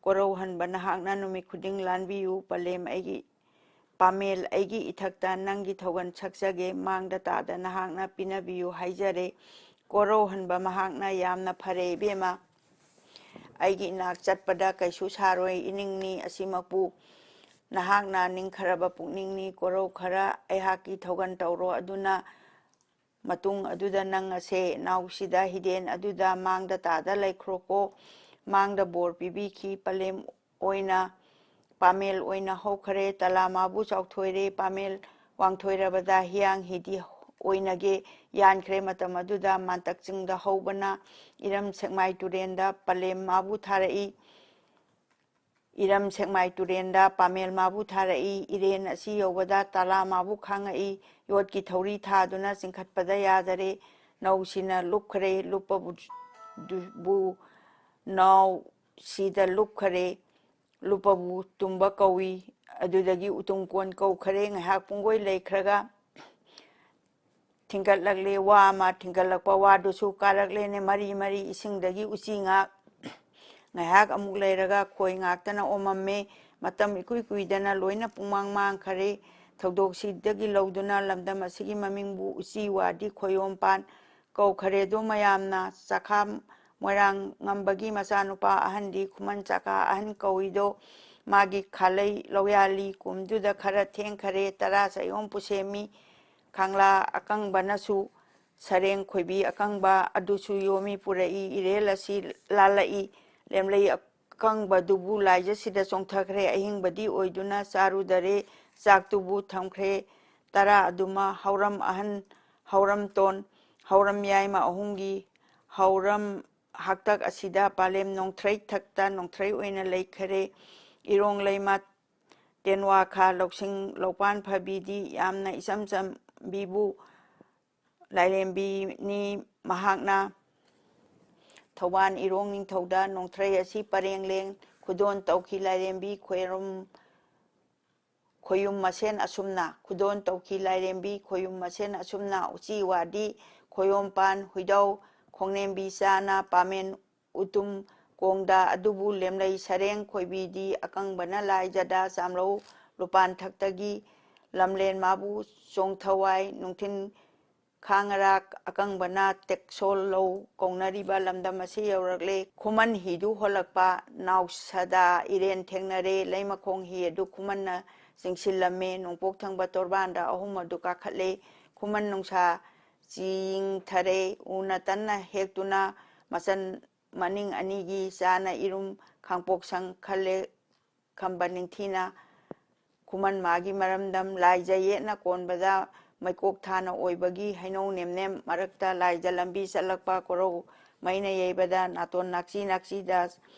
ꯀꯣꯔꯧ ꯍꯟꯕ ꯅꯍꯥꯛꯅ ꯅꯨꯃꯤꯠ ꯈꯨꯗꯤꯡ ꯂꯥꯟꯕꯤꯌꯨ꯫ ꯄꯂꯦꯝ ꯑꯩꯒꯤ, ꯄꯥꯃꯦꯜ ꯑꯩꯒꯤ ꯏꯊꯛꯇ ꯅꯪꯒꯤ ꯊꯧꯒꯟ ꯁꯛꯆꯒꯦ꯫ ꯃꯥꯡꯗ ꯇꯥꯗ ꯅꯍꯥꯛꯅ ꯄꯤꯅꯕꯤꯌꯨ ꯍꯥꯏꯖꯔꯦ꯫ ꯀꯣꯔꯧ ꯍꯟꯕ ꯃꯍꯥꯛꯅ ꯌꯥꯝꯅ ꯐꯔꯦ ꯏꯕꯦꯝꯃ꯫ ꯑꯩꯒꯤ ꯏꯅꯥꯛ ꯆꯠꯄꯗ ꯀꯩꯁꯨ ꯁꯥꯔꯣꯏ ꯏꯅꯤꯡꯅꯤ꯫ ꯑꯁꯤꯃꯛꯄꯨ ꯅꯍꯥꯛꯅ ꯅꯤꯡꯈꯔꯕ ꯄꯨꯛꯅꯤꯡꯅꯤ꯫ ꯀꯣꯔꯧ ꯈꯔ ꯑꯩꯍꯥꯛꯀꯤ ꯊꯧꯒꯟ ꯇꯧꯔꯣ꯫ ꯑꯗꯨꯅ ꯃꯇꯨꯡ ꯑꯗꯨꯗ ꯅꯪ ꯑꯁꯦ ꯅꯥꯎꯁꯤꯗ ꯍꯤꯗꯦꯟ ꯑꯗꯨꯗ ꯃꯥꯡꯗ ꯇꯥꯗ ꯂꯩꯈ꯭ꯔꯣꯀꯣ꯫" ꯃꯥꯡꯗ ꯕꯣꯔ ꯄꯤꯕꯤꯈꯤ꯫ ꯄꯂꯦꯝ ꯑꯣꯏꯅ, ꯄꯥꯃꯦꯜ ꯑꯣꯏꯅ ꯍꯧꯈꯔꯦ꯫ ꯇꯂꯥ ꯃꯥꯕꯨ ꯆꯥꯎꯊꯣꯏꯔꯦ꯫ ꯄꯥꯃꯦꯜ ꯋꯥꯡꯊꯣꯏꯔꯕꯗ ꯍꯤꯌꯥꯡ ꯍꯤꯗꯤ ꯑꯣꯏꯅꯒꯦ ꯌꯥꯟꯈ꯭ꯔꯦ꯫ ꯃꯇꯝ ꯑꯗꯨꯗ ꯃꯥꯟꯇꯛ ꯆꯤꯡꯗ ꯍꯧꯕꯅ ꯏꯔꯝ ꯁꯦꯛꯃꯥꯏ ꯇꯨꯔꯦꯟꯗ ꯄꯂꯦꯝ ꯃꯥꯕꯨ ꯊꯥꯔꯛꯏ꯫ ꯏꯔꯝ ꯁꯦꯛꯃꯥꯏ ꯇꯨꯔꯦꯟꯗ ꯄꯥꯃꯦꯜ ꯃꯥꯕꯨ ꯊꯥꯔꯛꯏ꯫ ꯏꯔꯦꯟ ꯑꯁꯤ ꯌꯧꯕꯗ ꯇꯂꯥ ꯃꯥꯕꯨ ꯈꯥꯡꯉꯛꯏ꯫ ꯌꯣꯠꯀꯤ ꯊꯧꯔꯤ ꯊꯥꯗꯨꯅ ꯆꯤꯡꯈꯠꯄꯗ ꯌꯥꯗꯔꯦ꯫ ꯅꯧꯁꯤꯅ ꯂꯨꯞꯈ꯭ꯔꯦ꯫ ꯂꯨꯞꯄꯕꯨ ꯗꯨ-, ꯕꯨ ꯅꯥꯎꯁꯤꯗ ꯂꯨꯞꯈ꯭ꯔꯦ꯫ ꯂꯨꯞꯄꯕꯨ ꯇꯨꯝꯕ ꯀꯧꯏ꯫ ꯑꯗꯨꯗꯒꯤ ꯎꯇꯨꯝ ꯀꯣꯟ ꯀꯧꯈ꯭ꯔꯦ꯫ ꯉꯥꯏꯍꯥꯛ ꯄꯨꯡꯒꯣꯏ ꯂꯩꯈ꯭ꯔꯒ ꯊꯤꯡꯒꯠꯂꯛꯂꯦ꯫ ꯋꯥ ꯑꯃ ꯊꯤꯡꯒꯠꯂꯛꯄ ꯋꯥꯗꯨꯁꯨ ꯀꯥꯔꯛꯂꯦꯅꯦ꯫ ꯃꯔꯤ ꯃꯔꯤ ꯏꯁꯤꯡꯗꯒꯤ ꯎꯆꯤ ꯉꯥꯛ꯫ ꯉꯥꯏꯍꯥꯛ ꯑꯃꯨꯛ ꯂꯩꯔꯒ ꯈꯣꯏ ꯉꯥꯛꯇꯅ ꯑꯣꯝꯃꯝꯃꯦ꯫ ꯃꯇꯝ ꯏꯀꯨꯏ ꯀꯨꯏꯗꯅ ꯂꯣꯏꯅ ꯄꯨꯡꯃꯥꯡ ꯃꯥꯡꯈꯔꯦ꯫ ꯊꯧꯗꯣꯛꯁꯤꯗꯒꯤ ꯂꯧꯗꯨꯅ ꯂꯝꯗꯝ ꯑꯁꯤꯒꯤ ꯃꯃꯤꯡꯕꯨ ꯎꯆꯤ ꯋꯥꯗꯤ ꯈꯣꯏꯌꯣꯝꯄꯥꯟ ꯀꯧꯈꯔꯦꯗꯣ ꯃꯌꯥꯝꯅ꯫ ꯆꯈꯥ ꯃꯣꯏꯔꯥꯡ ꯉꯝꯕꯒꯤ ꯃꯆꯥꯅꯨꯄꯥ ꯑꯍꯟꯗꯤ ꯈꯨꯃꯟ ꯆꯀꯥ ꯑꯍꯟ ꯀꯧꯏꯗꯣ꯫ ꯃꯥꯒꯤ ꯈꯥꯂꯩ ꯂꯧꯌꯥꯂꯤ ꯀꯨꯝꯗꯨꯗ ꯈꯔ ꯊꯦꯡꯈꯔꯦ꯫ ꯇꯔꯥ ꯆꯌꯣꯝ ꯄꯨꯁꯦꯝꯃꯤ꯫ ꯈꯥꯡꯂꯥ ꯑꯀꯪꯕꯅꯁꯨ ꯁꯔꯦꯡ ꯈꯣꯏꯕꯤ ꯑꯀꯪꯕ ꯑꯗꯨꯁꯨ ꯌꯣꯝꯃꯤ ꯄꯨꯔꯛꯏ꯫ ꯏꯔꯦꯜ ꯑꯁꯤ ꯂꯥꯜꯂꯛꯏ꯫ ꯂꯦꯝꯂꯩ ꯑꯀꯪꯕꯗꯨꯕꯨ ꯂꯥꯏꯖꯁꯤꯗ ꯆꯣꯡꯊꯈ꯭ꯔꯦ꯫ ꯑꯍꯤꯡꯕꯗꯤ ꯑꯣꯏꯗꯨꯅ ꯆꯥꯔꯨꯗꯔꯦ꯫ ꯆꯥꯛꯇꯨꯕꯨ ꯊꯝꯈ꯭ꯔꯦ꯫ ꯇꯔꯥ ꯑꯗꯨꯃ ꯍꯧꯔꯝ ꯑꯍꯟ, ꯍꯧꯔꯝꯇꯣꯟ, ꯍꯧꯔꯝ ꯌꯥꯏꯃ ꯑꯍꯨꯝꯒꯤ ꯍꯧꯔꯝ ꯍꯥꯛꯇꯛ ꯑꯁꯤꯗ ꯄꯥꯂꯦꯝ ꯅꯣꯡꯊ꯭ꯔꯩ ꯊꯛꯇ ꯅꯣꯡꯊ꯭ꯔꯩ ꯑꯣꯏꯅ ꯂꯩꯈꯔꯦ꯫ ꯏꯔꯣꯡ ꯂꯩꯃ, ꯇꯦꯟꯋꯥꯈꯥ, ꯂꯧꯁꯤꯡ ꯂꯧꯄꯥꯟ ꯐꯕꯤꯗꯤ ꯌꯥꯝꯅ ꯏꯆꯝ ꯆꯝꯕꯤꯕꯨ ꯂꯥꯏꯔꯦꯝꯕꯤꯅꯤ꯫ ꯃꯍꯥꯛꯅ ꯊꯧꯕꯥꯜ ꯏꯔꯣꯡ ꯅꯤꯡꯊꯧꯗ ꯅꯣꯡꯊ꯭ꯔꯩ ꯑꯁꯤ ꯄꯔꯦꯡ ꯂꯦꯡ ꯈꯨꯗꯣꯟ ꯇꯧꯈꯤ꯫ ꯂꯥꯏꯔꯦꯝꯕꯤ ꯈꯣꯏꯔꯨꯝ, ꯈꯣꯌꯨꯝ ꯃꯁꯦꯟ ꯑꯁꯨꯝꯅ ꯈꯨꯗꯣꯟ ꯇꯧꯈꯤ꯫ ꯂꯥꯏꯔꯦꯝꯕꯤ ꯈꯣꯌꯨꯝ ꯃꯁꯦꯟ ꯑꯁꯨꯝꯅ ꯎꯆꯤ ꯋꯥꯗꯤ ꯈꯣꯌꯣꯝꯄꯥꯟ ꯍꯨꯏꯗꯧ ꯈꯣꯡꯅꯦꯝꯕꯤ ꯆꯥꯅ ꯄꯥꯃꯦꯟ ꯎꯇꯨꯝ ꯀꯣꯡꯗ ꯑꯗꯨꯕꯨ ꯂꯦꯝꯂꯩ ꯁꯔꯦꯡ ꯈꯣꯏꯕꯤꯗꯤ ꯑꯀꯪꯕꯅ ꯂꯥꯏꯖꯗ ꯆꯥꯝꯂꯧ ꯂꯨꯄꯥꯟ ꯊꯛꯇꯒꯤ ꯂꯝꯂꯦꯟ ꯃꯥꯕꯨ ꯆꯣꯡꯊꯋꯥꯏ ꯅꯨꯡꯊꯤꯟ ꯈꯥꯡꯉꯔꯥꯛ ꯑꯀꯪꯕꯅ ꯇꯦꯛꯁꯣꯜ ꯂꯧ ꯀꯧꯅꯔꯤꯕ ꯂꯝꯗꯝ ꯑꯁꯤ ꯌꯧꯔꯛꯂꯦ꯫ ꯈꯨꯃꯟ ꯍꯤꯗꯨ ꯍꯣꯜꯂꯛꯄ ꯅꯥꯎꯁꯗꯥ ꯏꯔꯦꯟ ꯊꯦꯡꯅꯔꯦ꯫ ꯂꯩꯃꯈꯣꯡ ꯍꯤ ꯑꯗꯨ ꯈꯨꯃꯟꯅ ꯆꯤꯡꯁꯤꯜꯂꯝꯃꯦ꯫ ꯅꯣꯡꯄꯣꯛ ꯊꯪꯕ ꯇꯣꯔꯕꯥꯟꯗ ꯑꯍꯨꯝ ꯑꯗꯨ ꯀꯥꯈꯠꯂꯦ꯫ ꯈꯨꯃꯟ ꯅꯨꯡꯁꯥ ꯆꯤꯡꯊꯔꯦ꯫ ꯎꯅ ꯇꯟꯅ ꯍꯦꯛꯇꯨꯅ ꯃꯆꯟ ꯃꯅꯤꯡ ꯑꯅꯤꯒꯤ ꯆꯥꯅ ꯏꯔꯨꯝ ꯈꯥꯡꯄꯣꯛꯁꯪ ꯈꯜꯂꯦ꯫ ꯈꯝꯕ ꯅꯤꯡꯊꯤꯅ ꯈꯨꯃꯟ ꯃꯥꯒꯤ ꯃꯔꯝꯗꯝ ꯂꯥꯏꯖ ꯌꯦꯠꯅ ꯀꯣꯟꯕꯗ ꯃꯩꯀꯣꯛ ꯊꯥꯅ ꯑꯣꯏꯕꯒꯤ ꯍꯩꯅꯧ ꯅꯦꯝꯅꯦꯝ ꯃꯔꯛꯇ ꯂꯥꯏꯖ ꯂꯝꯕꯤ ꯆꯠꯂꯛꯄ ꯀꯣꯔꯧ ꯃꯩꯅ ꯌꯩꯕꯗ ꯅꯥꯇꯣꯟ ꯅꯥꯛꯆꯤ ꯅꯥꯛꯆꯤꯗ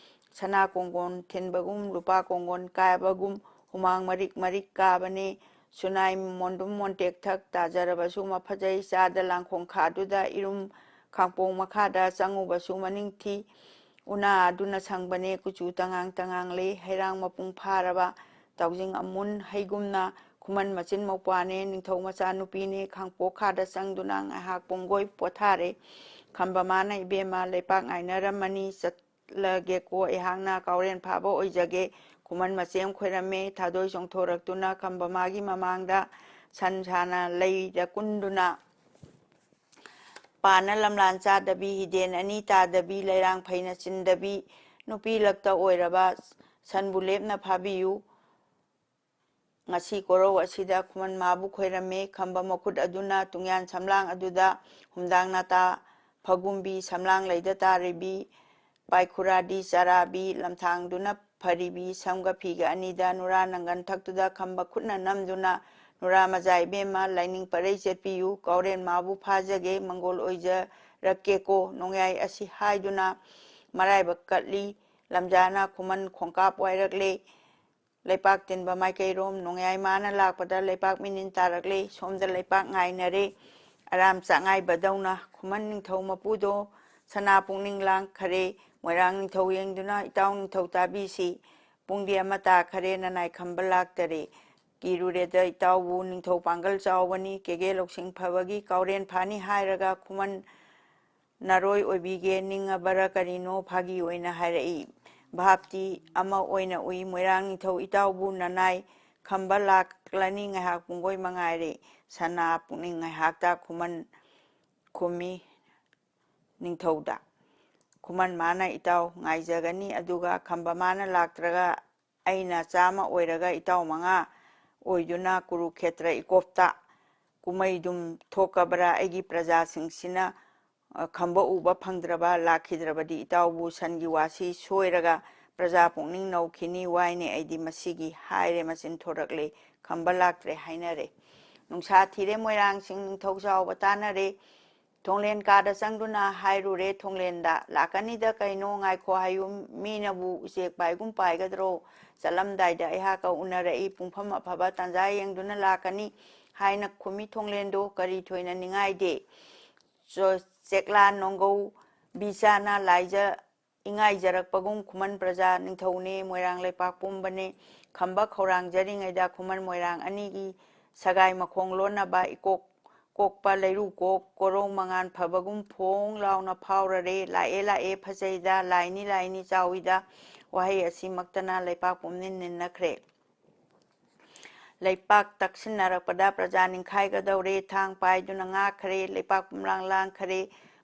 ꯁꯅꯥ ꯀꯣꯡꯒꯣꯟ ꯊꯤꯟꯕꯒꯨꯝ ꯂꯨꯄꯥ ꯀꯣꯡꯒꯣꯟ ꯀꯥꯕꯒꯨꯝ ꯍꯨꯃꯥꯡ ꯃꯔꯤꯛ ꯃꯔꯤꯛ ꯀꯥꯕꯅꯤ꯫ ꯁꯨꯅꯥꯏ ꯃꯣꯟꯗꯨꯝ ꯃꯣꯟꯇꯦꯛꯊꯛ ꯇꯥꯖꯔꯕꯁꯨ ꯃꯐꯖꯩ꯫ ꯆꯥꯗ ꯂꯥꯡꯈꯣꯡ ꯈꯥꯗꯨꯗ ꯏꯔꯨꯝ ꯈꯥꯡꯄꯣꯡ ꯃꯈꯥꯗ ꯆꯪꯉꯨꯕꯁꯨ ꯃꯅꯤꯡ ꯊꯤ꯫ ꯎꯅꯥ ꯑꯗꯨꯅ ꯁꯪꯕꯅꯦ꯫ ꯀꯨꯆꯨ ꯇꯉꯥꯡ ꯇꯉꯥꯡ ꯂꯩ꯫ ꯍꯩꯔꯥꯡ ꯃꯄꯨꯡ ꯐꯥꯔꯕ ꯇꯥꯎꯖꯤꯡ ꯑꯃꯨꯟ ꯍꯩꯒꯨꯝꯅ ꯈꯨꯃꯟ ꯃꯆꯤꯟ ꯃꯧꯄ꯭ꯋꯥꯅꯦ, ꯅꯤꯡꯊꯧ ꯃꯆꯥꯅꯨꯄꯤꯅꯦ, ꯈꯥꯡꯄꯣꯛ ꯈꯥꯗ ꯆꯪꯗꯨꯅ ꯉꯥꯏꯍꯥꯛ ꯄꯨꯡꯒꯣꯏ ꯄꯣꯊꯥꯔꯦ꯫ ꯈꯝꯕ ꯃꯥꯅ ꯏꯕꯦꯝꯃ ꯂꯩꯄꯥꯛ ꯉꯥꯏꯅꯔꯝꯃꯅꯤ, ꯆꯠꯂꯒꯦꯀꯣ ꯑꯩꯍꯥꯛꯅ ꯀꯥꯎꯔꯦꯟ ꯐꯥꯕ ꯑꯣꯏꯖꯒꯦ꯫ ꯈꯨꯃꯟ ꯃꯆꯦꯝ ꯈꯣꯏꯔꯝꯃꯦ꯫ ꯊꯥꯗꯣꯏ ꯆꯣꯡꯊꯣꯔꯛꯇꯨꯅ ꯈꯝꯕ ꯃꯥꯒꯤ ꯃꯃꯥꯡꯗ ꯁꯟ ꯁꯥꯅ ꯂꯩꯗ ꯀꯨꯟꯗꯨꯅ ꯄꯥꯅ ꯂꯝꯂꯥꯟ ꯆꯥꯗꯕꯤ, ꯍꯤꯗꯦꯟ ꯑꯅꯤ ꯇꯥꯗꯕꯤ, ꯂꯩꯔꯥꯡ ꯐꯩꯅ ꯆꯤꯟꯗꯕꯤ, ꯅꯨꯄꯤ ꯂꯛꯇ ꯑꯣꯏꯔꯕ ꯁꯟꯕꯨ ꯂꯦꯞꯅ ꯐꯥꯕꯤꯌꯨ꯫ ꯉꯁꯤ ꯀꯣꯔꯧ ꯑꯁꯤꯗ ꯈꯨꯃꯟ ꯃꯥꯕꯨ ꯈꯣꯏꯔꯝꯃꯤ꯫ ꯈꯝꯕ ꯃꯈꯨꯠ ꯑꯗꯨꯅ ꯇꯨꯡꯌꯥꯟ ꯁꯝꯂꯥꯡ ꯑꯗꯨꯗ ꯍꯨꯝꯗꯥꯡ ꯅꯥꯇꯥ ꯐꯒꯨꯝꯕꯤ, ꯁꯝꯂꯥꯡ ꯂꯩꯗ ꯇꯥꯔꯤꯕꯤ, ꯄꯥꯏꯈꯨꯔꯥꯗꯤ ꯆꯥꯔꯥꯕꯤ, ꯂꯝꯊꯥꯡꯗꯨꯅ ꯐꯔꯤꯕꯤ, ꯁꯝꯒ ꯐꯤꯒ ꯑꯅꯤꯗ ꯅꯨꯔꯥ ꯅꯪꯒꯟ ꯊꯛꯇꯨꯗ ꯈꯝꯕ ꯈꯨꯠꯅ ꯅꯝꯗꯨꯅ, "ꯅꯨꯔꯥ ꯃꯖꯥ ꯏꯕꯦꯝꯃ, ꯂꯥꯏꯅꯤꯡ ꯄꯔꯩ ꯆꯠꯄꯤꯌꯨ, ꯀꯥꯎꯔꯦꯟ ꯃꯥꯕꯨ ꯐꯥꯖꯒꯦ, ꯃꯪꯒꯣꯜ ꯑꯣꯏꯖꯔꯛꯀꯦꯀꯣ" ꯅꯣꯡꯌꯥꯏ ꯑꯁꯤ ꯍꯥꯏꯗꯨꯅ ꯃꯔꯥꯏꯕꯛ ꯀꯠꯂꯤ꯫ ꯂꯝꯖꯥꯅ ꯈꯨꯃꯟ ꯈꯣꯡꯀꯥꯞ ꯋꯥꯏꯔꯛꯂꯦ꯫ ꯂꯩꯄꯥꯛ ꯇꯤꯟꯕ ꯃꯥꯏꯀꯩꯔꯣꯝ ꯅꯣꯡꯌꯥꯏ ꯃꯥꯅ ꯂꯥꯛꯄꯗ ꯂꯩꯄꯥꯛ ꯃꯤꯅꯤꯟ ꯇꯥꯔꯛꯂꯦ꯫ ꯁꯣꯝꯗ ꯂꯩꯄꯥꯛ ꯉꯥꯏꯅꯔꯦ꯫ ꯑꯔꯥꯝ ꯆꯥꯛꯉꯥꯏꯕꯗꯧꯅ ꯈꯨꯃꯟ ꯅꯤꯡꯊꯧ ꯃꯄꯨꯗꯣ ꯁꯅꯥ ꯄꯨꯛꯅꯤꯡ ꯂꯥꯡꯈꯔꯦ꯫ ꯃꯣꯏꯔꯥꯡ ꯅꯤꯡꯊꯧ ꯌꯦꯡꯗꯨꯅ, "ꯏꯇꯥꯎ ꯅꯤꯡꯊꯧ ꯇꯥꯕꯤꯁꯤ, ꯄꯨꯡꯗꯤ ꯑꯃ ꯇꯥꯈꯔꯦ, ꯅꯅꯥꯏ ꯈꯝꯕ ꯂꯥꯛꯇꯔꯦ꯫ ꯀꯤꯔꯨꯔꯦꯗ ꯏꯇꯥꯎꯕꯨ, ꯅꯤꯡꯊꯧ ꯄꯥꯡꯒꯜ ꯆꯥꯎꯕꯅꯤ, ꯀꯦꯒꯦ ꯂꯧꯁꯤꯡ ꯐꯕꯒꯤ ꯀꯥꯎꯔꯦꯟ ꯐꯥꯅꯤ ꯍꯥꯏꯔꯒ ꯈꯨꯃꯟ ꯅꯔꯣꯏ ꯑꯣꯏꯕꯤꯒꯦ, ꯅꯤꯡꯉꯕꯔꯥ ꯀꯔꯤꯅꯣ?" ꯐꯥꯒꯤ ꯑꯣꯏꯅ ꯍꯥꯏꯔꯛꯏ꯫ ꯚꯥꯞꯇꯤ ꯑꯃ ꯑꯣꯏꯅ ꯎꯏ, "ꯃꯣꯏꯔꯥꯡ ꯅꯤꯡꯊꯧ ꯏꯇꯥꯎꯕꯨ ꯅꯅꯥꯏ ꯈꯝꯕ ꯂꯥꯛꯂꯅꯤ, ꯉꯥꯏꯍꯥꯛ ꯄꯨꯡꯒꯣꯏ ꯃꯉꯥꯏꯔꯦ"꯫ ꯁꯅꯥ ꯄꯨꯛꯅꯤꯡ ꯉꯥꯏꯍꯥꯛꯇ ꯈꯨꯃꯟ ꯈꯨꯝꯃꯤ ꯅꯤꯡꯊꯧꯗ꯫ ꯈꯨꯃꯟ ꯃꯥꯅ, "ꯏꯇꯥꯎ ꯉꯥꯏꯖꯒꯅꯤ, ꯑꯗꯨꯒ ꯈꯝꯕ ꯃꯥꯅ ꯂꯥꯛꯇ꯭ꯔꯒ ꯑꯩꯅ ꯆꯥꯝꯃ ꯑꯣꯏꯔꯒ ꯏꯇꯥꯎ ꯃꯉꯥ ꯑꯣꯏꯗꯨꯅ ꯀꯨꯔꯨꯈꯦꯇ꯭ꯔ ꯏꯀꯣꯞꯇ ꯀꯨꯝꯃꯩꯗꯨꯝ ꯊꯣꯛꯀꯕ꯭ꯔꯥ? ꯑꯩꯒꯤ ꯄ꯭ꯔꯖꯥꯁꯤꯡꯁꯤꯅ, ꯑ, ꯈꯝꯕ ꯎꯕ ꯐꯪꯗ꯭ꯔꯕ, ꯂꯥꯛꯈꯤꯗ꯭ꯔꯕꯗꯤ ꯏꯇꯥꯎꯕꯨ ꯁꯟꯒꯤ ꯋꯥꯁꯤ ꯁꯣꯏꯔꯒ ꯄ꯭ꯔꯖꯥ ꯄꯨꯛꯅꯤꯡ ꯅꯧꯈꯤꯅꯤ꯫ ꯋꯥꯏꯅꯦ ꯑꯩꯗꯤ ꯃꯁꯤꯒꯤ" ꯍꯥꯏꯔꯦ, ꯃꯆꯤꯟ ꯊꯣꯔꯛꯂꯦ꯫ ꯈꯝꯕ ꯂꯥꯛꯇ꯭ꯔꯦ ꯍꯥꯏꯅꯔꯦ꯫ ꯅꯨꯡꯁꯥ ꯊꯤꯔꯦ, ꯃꯣꯏꯔꯥꯡꯁꯤꯡ ꯅꯤꯡꯊꯧ ꯆꯥꯎꯕ ꯇꯥꯅꯔꯦ꯫ ꯊꯣꯡꯂꯦꯟ ꯀꯥꯗ ꯆꯪꯗꯨꯅ ꯍꯥꯏꯔꯨꯔꯦ, ꯊꯣꯡꯂꯦꯟꯗ, "ꯂꯥꯛꯀꯅꯤꯗ ꯀꯩꯅꯣ, ꯉꯥꯏꯈꯣ ꯍꯥꯏꯌꯨ, ꯃꯤꯅꯕꯨ ꯎꯆꯦꯛ ꯄꯥꯏꯒꯨꯝ ꯄꯥꯏꯒꯗ꯭ꯔꯣ? ꯆꯠꯂꯝꯗꯥꯏꯗ ꯑꯩꯍꯥꯛꯀ ꯎꯅꯔꯛꯏ, ꯄꯨꯡꯐꯝ ꯑꯐꯕ ꯇꯥꯟꯖꯥ ꯌꯦꯡꯗꯨꯅ ꯂꯥꯛꯀꯅꯤ" ꯍꯥꯏꯅ ꯈꯨꯝꯃꯤ ꯊꯣꯡꯂꯦꯟꯗꯣ꯫ ꯀꯔꯤ ꯊꯣꯏꯅ ꯅꯤꯡꯉꯥꯏꯗꯦ꯫ ꯆꯣ-, ꯆꯦꯛꯂꯥ ꯅꯣꯡꯒꯧ ꯕꯤꯆꯥꯅ ꯂꯥꯏꯖ ꯏꯉꯥꯏꯖꯔꯛꯄꯒꯨꯝ ꯈꯨꯃꯟ ꯄ꯭ꯔꯖꯥ ꯅꯤꯡꯊꯧꯅꯦ, ꯃꯣꯏꯔꯥꯡ ꯂꯩꯄꯥꯛ ꯄꯨꯝꯕꯅꯦ꯫ ꯈꯝꯕ ꯈꯧꯔꯥꯡꯖꯔꯤꯉꯩꯗ ꯈꯨꯃꯟ ꯃꯣꯏꯔꯥꯡ ꯑꯅꯤꯒꯤ ꯁꯒꯥꯏ ꯃꯈꯣꯡ ꯂꯣꯟꯅꯕ ꯏꯀꯣꯛ ꯀꯣꯛꯄ ꯂꯩꯔꯨ ꯀꯣꯛ ꯀꯣꯔꯧ ꯃꯉꯥꯟ ꯐꯕꯒꯨꯝ ꯐꯣꯡ ꯂꯥꯎꯅ ꯐꯥꯎꯔꯔꯦ꯫ "ꯂꯥꯛꯑꯦ ꯂꯥꯛꯑꯦ ꯐꯖꯩꯗ, ꯂꯥꯏꯅꯤ ꯂꯥꯏꯅꯤ ꯆꯥꯎꯏꯗ" ꯋꯥꯍꯩ ꯑꯁꯤꯃꯛꯇꯅ ꯂꯩꯄꯥꯛ ꯄꯨꯝꯅꯤꯟ ꯅꯤꯟꯅꯈ꯭ꯔꯦ꯫ ꯂꯩꯄꯥꯛ ꯇꯛꯁꯤꯟꯅꯔꯛꯄꯗ ꯄ꯭ꯔꯖꯥ ꯅꯤꯡꯈꯥꯏꯒꯗꯧꯔꯦ꯫ ꯊꯥꯡ ꯄꯥꯏꯗꯨꯅ ꯉꯥꯛꯈ꯭ꯔꯦ꯫ ꯂꯩꯄꯥꯛ ꯄꯨꯝꯂꯥꯡ ꯂꯥꯡꯈ꯭ꯔꯦ꯫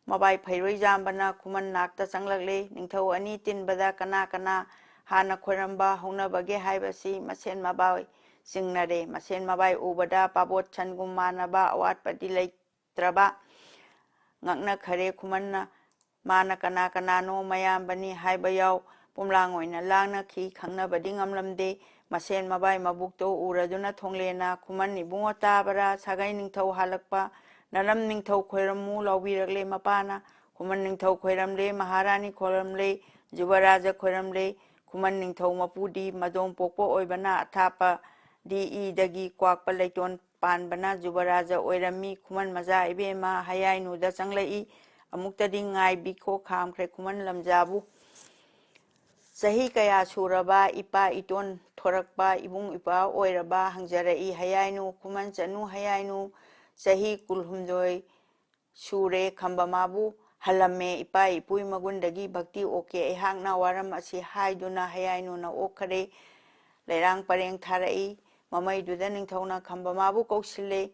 ꯃꯕꯥꯏ ꯐꯩꯔꯣꯏ ꯌꯥꯝꯕꯅ ꯈꯨꯃꯟ ꯅꯥꯛꯇ ꯆꯪꯂꯛꯂꯦ꯫ ꯅꯤꯡꯊꯧ ꯑꯅꯤ ꯇꯤꯟꯕꯗ ꯀꯅꯥ ꯀꯅꯥ ꯍꯥꯟꯅ ꯈꯣꯏꯔꯝꯕ ꯍꯧꯅꯕꯒꯦ ꯍꯥꯏꯕꯁꯤ ꯃꯁꯦꯟ ꯃꯕꯥꯏ ꯆꯤꯡꯅꯔꯦ꯫ ꯃꯁꯦꯟ ꯃꯕꯥꯏ ꯎꯕꯗ ꯄꯥꯕꯣꯠ ꯁꯟꯒꯨꯝ ꯃꯥꯟꯅꯕ ꯑꯋꯥꯠꯄꯗꯤ ꯂꯩꯇ꯭ꯔꯕ ꯉꯛꯅꯈꯔꯦ꯫ ꯈꯨꯃꯟꯅ ꯃꯥꯅ ꯀꯅꯥ ꯀꯅꯥꯅꯣ, ꯃꯌꯥꯝꯕꯅꯤ ꯍꯥꯏꯕ ꯌꯥꯎ ꯄꯨꯝꯂꯥꯡ ꯑꯣꯏꯅ ꯂꯥꯡꯅꯈꯤ꯫ ꯈꯪꯅꯕꯗꯤ ꯉꯝꯂꯝꯗꯦ꯫ ꯃꯁꯦꯟ ꯃꯕꯥꯏ ꯃꯕꯨꯛꯇꯣ ꯎꯔꯗꯨꯅ ꯊꯣꯡꯂꯦꯅ "ꯈꯨꯃꯟ ꯏꯕꯨꯡꯉꯣ ꯇꯥꯕꯔꯥ? ꯁꯥꯒꯩ ꯅꯤꯡꯊꯧ ꯍꯥꯜꯂꯛꯄ ꯅꯔꯝ ꯅꯤꯡꯊꯧ ꯈꯣꯏꯔꯝꯃꯨ" ꯂꯥꯎꯕꯤꯔꯛꯂꯦ ꯃꯄꯥꯅ꯫ ꯈꯨꯃꯟ ꯅꯤꯡꯊꯧ ꯈꯣꯏꯔꯝꯂꯦ, ꯃꯍꯥꯔꯥꯅꯤ ꯈꯣꯏꯔꯝꯂꯦ, ꯖꯨꯕꯔꯥꯖ ꯈꯣꯏꯔꯝꯂꯦ꯫ ꯈꯨꯃꯟ ꯅꯤꯡꯊꯧ ꯃꯄꯨꯗꯤ ꯃꯗꯣꯝ ꯄꯣꯛꯄ ꯑꯣꯏꯕꯅ ꯑꯊꯥꯞꯄ ꯗꯤ ꯏꯗꯒꯤ ꯀ꯭ꯋꯥꯛꯄ ꯂꯩꯇꯣꯟ ꯄꯥꯟꯕꯅ ꯖꯨꯕꯔꯥꯖ ꯑꯣꯏꯔꯝꯃꯤ꯫ ꯈꯨꯃꯟ ꯃꯆꯥ ꯏꯕꯦꯝꯃ ꯍꯌꯥꯏꯅꯨꯗ ꯆꯪꯂꯛꯏ꯫ ꯑꯃꯨꯛꯇꯗꯤ ꯉꯥꯏꯕꯤꯈꯣ, ꯈꯥꯝꯈ꯭ꯔꯦ ꯈꯨꯃꯟ ꯂꯝꯖꯥꯕꯨ꯫ ꯆꯍꯤ ꯀꯌꯥ ꯁꯨꯔꯕ ꯏꯄꯥ ꯏꯇꯣꯟ ꯊꯣꯔꯛꯄ ꯏꯕꯨꯡ ꯏꯄ꯭ꯋꯥ ꯑꯣꯏꯔꯕ ꯍꯪꯖꯔꯛꯏ ꯍꯌꯥꯏꯅꯨ꯫ ꯈꯨꯃꯟ ꯆꯅꯨ ꯍꯌꯥꯏꯅꯨ, ꯆꯍꯤ ꯀꯨꯟꯍꯨꯝꯗꯣꯏ ꯁꯨꯔꯦ꯫ ꯈꯝꯕ ꯃꯥꯕꯨ ꯍꯜꯂꯝꯃꯦ꯫ ꯏꯄꯥ ꯏꯄꯨꯒꯤ ꯃꯒꯨꯟꯗꯒꯤ ꯚꯛꯇꯤ ꯑꯣꯛꯀꯦ ꯑꯩꯍꯥꯛꯅ ꯋꯥꯔꯝ ꯑꯁꯤ ꯍꯥꯏꯗꯨꯅ ꯍꯌꯥꯏꯅꯨꯅ ꯑꯣꯛꯈꯔꯦ꯫ ꯂꯩꯔꯥꯡ ꯄꯔꯦꯡ ꯊꯥꯔꯛꯏ꯫ ꯃꯃꯩꯗꯨꯗ ꯅꯤꯡꯊꯧꯅ ꯈꯝꯕ ꯃꯥꯕꯨ ꯀꯧꯁꯤꯜꯂꯦ꯫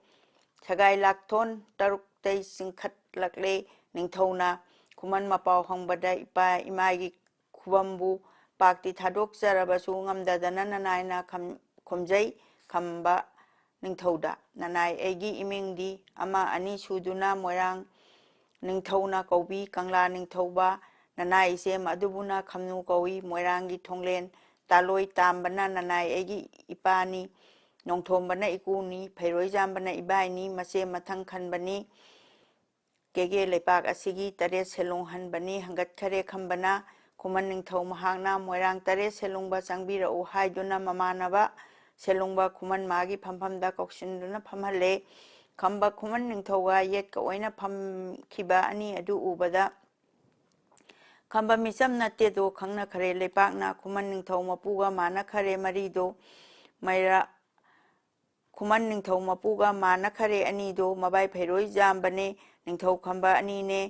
ꯁꯒꯥꯏ ꯂꯥꯛꯊꯣꯟ ꯇꯔꯨꯛꯇꯩ ꯆꯤꯡꯈꯠꯂꯛꯂꯦ꯫ ꯅꯤꯡꯊꯧꯅ ꯈꯨꯃꯟ ꯃꯄꯥꯎ ꯍꯪꯕꯗ ꯏꯄꯥ ꯏꯃꯥꯒꯤ ꯈꯨꯕꯝꯕꯨ ꯄꯥꯛꯇꯤ ꯊꯥꯗꯣꯛꯆꯔꯕꯁꯨ ꯉꯝꯗꯗꯅ ꯅꯅꯥꯏꯅ ꯈꯝ-, ꯈꯨꯝꯖꯩ ꯈꯝꯕ ꯅꯤꯡꯊꯧꯗ꯫ "ꯅꯅꯥꯏ ꯑꯩꯒꯤ ꯏꯃꯤꯡꯗꯤ ꯑꯃ ꯑꯅꯤ ꯁꯨꯗꯨꯅ ꯃꯣꯏꯔꯥꯡ ꯅꯤꯡꯊꯧꯅ ꯀꯧꯕꯤ ꯀꯪꯂꯥ ꯅꯤꯡꯊꯧꯕ ꯅꯅꯥꯏ ꯏꯆꯦꯝ ꯑꯗꯨꯕꯨꯅ ꯈꯝꯅꯨ ꯀꯧꯏ꯫ ꯃꯣꯏꯔꯥꯡꯒꯤ ꯊꯣꯡꯂꯦꯟ ꯇꯥꯂꯣꯏ ꯇꯥꯝꯕꯅ ꯅꯅꯥꯏ ꯑꯩꯒꯤ ꯏꯄꯥꯅꯤ꯫ ꯅꯣꯡꯊꯣꯝꯕꯅ ꯏꯀꯨꯅꯤ꯫ ꯐꯩꯔꯣꯏꯖꯥꯝꯕꯅ ꯏꯕꯥꯏꯅꯤ꯫ ꯃꯆꯦ ꯃꯊꯪ ꯈꯟꯕꯅꯤ꯫ ꯀꯦꯒꯦ ꯂꯩꯄꯥꯛ ꯑꯁꯤꯒꯤ ꯇꯔꯦꯠ ꯁꯦꯜꯂꯨꯡ ꯍꯟꯕꯅꯤ ꯍꯪꯒꯠꯈꯔꯦ ꯈꯝꯕꯅ꯫ ꯈꯨꯃꯟ ꯅꯤꯡꯊꯧ ꯃꯍꯥꯛꯅ ꯃꯣꯏꯔꯥꯡ ꯇꯔꯦꯠ ꯁꯦꯜꯂꯨꯡꯕ ꯆꯪꯕꯤꯔꯛꯎ" ꯍꯥꯏꯗꯨꯅ ꯃꯃꯥꯟꯅꯕ ꯁꯦꯜꯂꯨꯡꯕ ꯈꯨꯃꯟ ꯃꯥꯒꯤ ꯐꯝꯐꯝꯗ ꯀꯧꯁꯤꯟꯗꯨꯅ ꯐꯝꯍꯜꯂꯦ꯫ ꯈꯝꯕ ꯈꯨꯃꯟ ꯅꯤꯡꯊꯧꯒ ꯌꯦꯠꯀ ꯑꯣꯏꯅ ꯐꯝꯈꯤꯕ ꯑꯅꯤ ꯑꯗꯨ ꯎꯕꯗ ꯈꯝꯕ ꯃꯤꯆꯝ ꯅꯠꯇꯦꯗꯣ ꯈꯪꯅꯈꯔꯦ ꯂꯩꯄꯥꯛꯅ꯫ ꯈꯨꯃꯟ ꯅꯤꯡꯊꯧ ꯃꯄꯨꯒ ꯃꯥꯟꯅꯈꯔꯦ ꯃꯔꯤꯗꯣ꯫ ꯃꯩꯔꯥ ꯈꯨꯃꯟ ꯅꯤꯡꯊꯧ ꯃꯄꯨꯒ ꯃꯥꯟꯅꯈꯔꯦ ꯑꯅꯤꯗꯣ꯫ ꯃꯕꯥꯏ ꯐꯩꯔꯣꯏ ꯌꯥꯝꯕꯅꯦ ꯅꯤꯡꯊꯧ ꯈꯝꯕ ꯑꯅꯤꯅꯦ꯫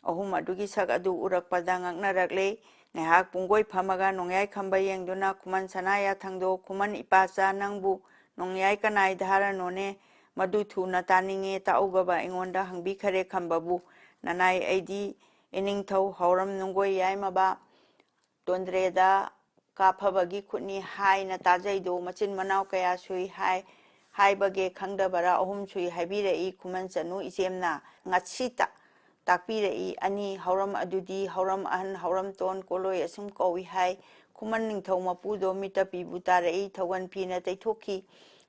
ꯑꯍꯨꯝ ꯑꯗꯨꯒꯤ ꯁꯛ ꯑꯗꯨ ꯎꯔꯛꯄꯗ ꯉꯛꯅꯔꯛꯂꯦ꯫ ꯉꯥꯏꯍꯥꯛ ꯄꯨꯡꯒꯣꯏ ꯐꯝꯃꯒ ꯅꯣꯡꯌꯥꯏ ꯈꯝꯕ ꯌꯦꯡꯗꯨꯅ ꯈꯨꯃꯟ ꯁꯅꯥ ꯌꯥꯊꯪꯗꯣ ꯈꯨꯃꯟ ꯏꯄꯥꯆꯥ ꯅꯪꯕꯨ ꯅꯣꯡꯌꯥꯏ ꯀꯅꯥꯏ ꯙꯥꯔꯅꯣꯅꯦ? ꯃꯗꯨ ꯊꯨꯅ ꯇꯥꯅꯤꯡꯉꯦ ꯇꯥꯛꯎꯒꯕ ꯑꯩꯉꯣꯟꯗ ꯍꯪꯕꯤꯈꯔꯦ ꯈꯝꯕꯕꯨ꯫ ꯅꯅꯥꯏ ꯑꯩꯗꯤ ꯏꯅꯤꯡꯊꯧ ꯍꯧꯔꯝ ꯅꯨꯡꯒꯣꯏ ꯌꯥꯏꯃꯕ ꯇꯣꯟꯗ꯭ꯔꯦꯗ ꯀꯥꯐꯕꯒꯤ ꯈꯨꯠꯅꯤ ꯍꯥꯏꯅ ꯇꯥꯖꯩꯗꯣ ꯃꯆꯤꯟ ꯃꯅꯥꯎ ꯀꯌꯥ ꯁꯨꯏ ꯍꯥꯏ, ꯍꯥꯏꯕꯒꯦ ꯈꯪꯗꯕꯔꯥ? ꯑꯍꯨꯝ ꯁꯨꯏ ꯍꯥꯏꯕꯤꯔꯛꯏ ꯈꯨꯃꯟ ꯆꯅꯨ ꯏꯆꯦꯝꯅ꯫ ꯉꯁꯤꯇ ꯇꯥꯛꯄꯤꯔꯛꯏ ꯑꯅꯤ ꯍꯧꯔꯝ ꯑꯗꯨꯗꯤ ꯍꯧꯔꯝ ꯑꯍꯟ ꯍꯧꯔꯝ ꯇꯣꯟ ꯀꯣꯂꯣꯏ ꯑꯁꯨꯝ ꯀꯧꯏ ꯍꯥꯏ꯫ ꯈꯨꯃꯟ ꯅꯤꯡꯊꯧ ꯃꯄꯨꯗꯣ ꯃꯤꯠꯇ ꯄꯤꯕꯨ ꯇꯥꯔꯛꯏ ꯊꯧꯒꯟ ꯐꯤꯅ ꯇꯩꯊꯣꯛꯈꯤ꯫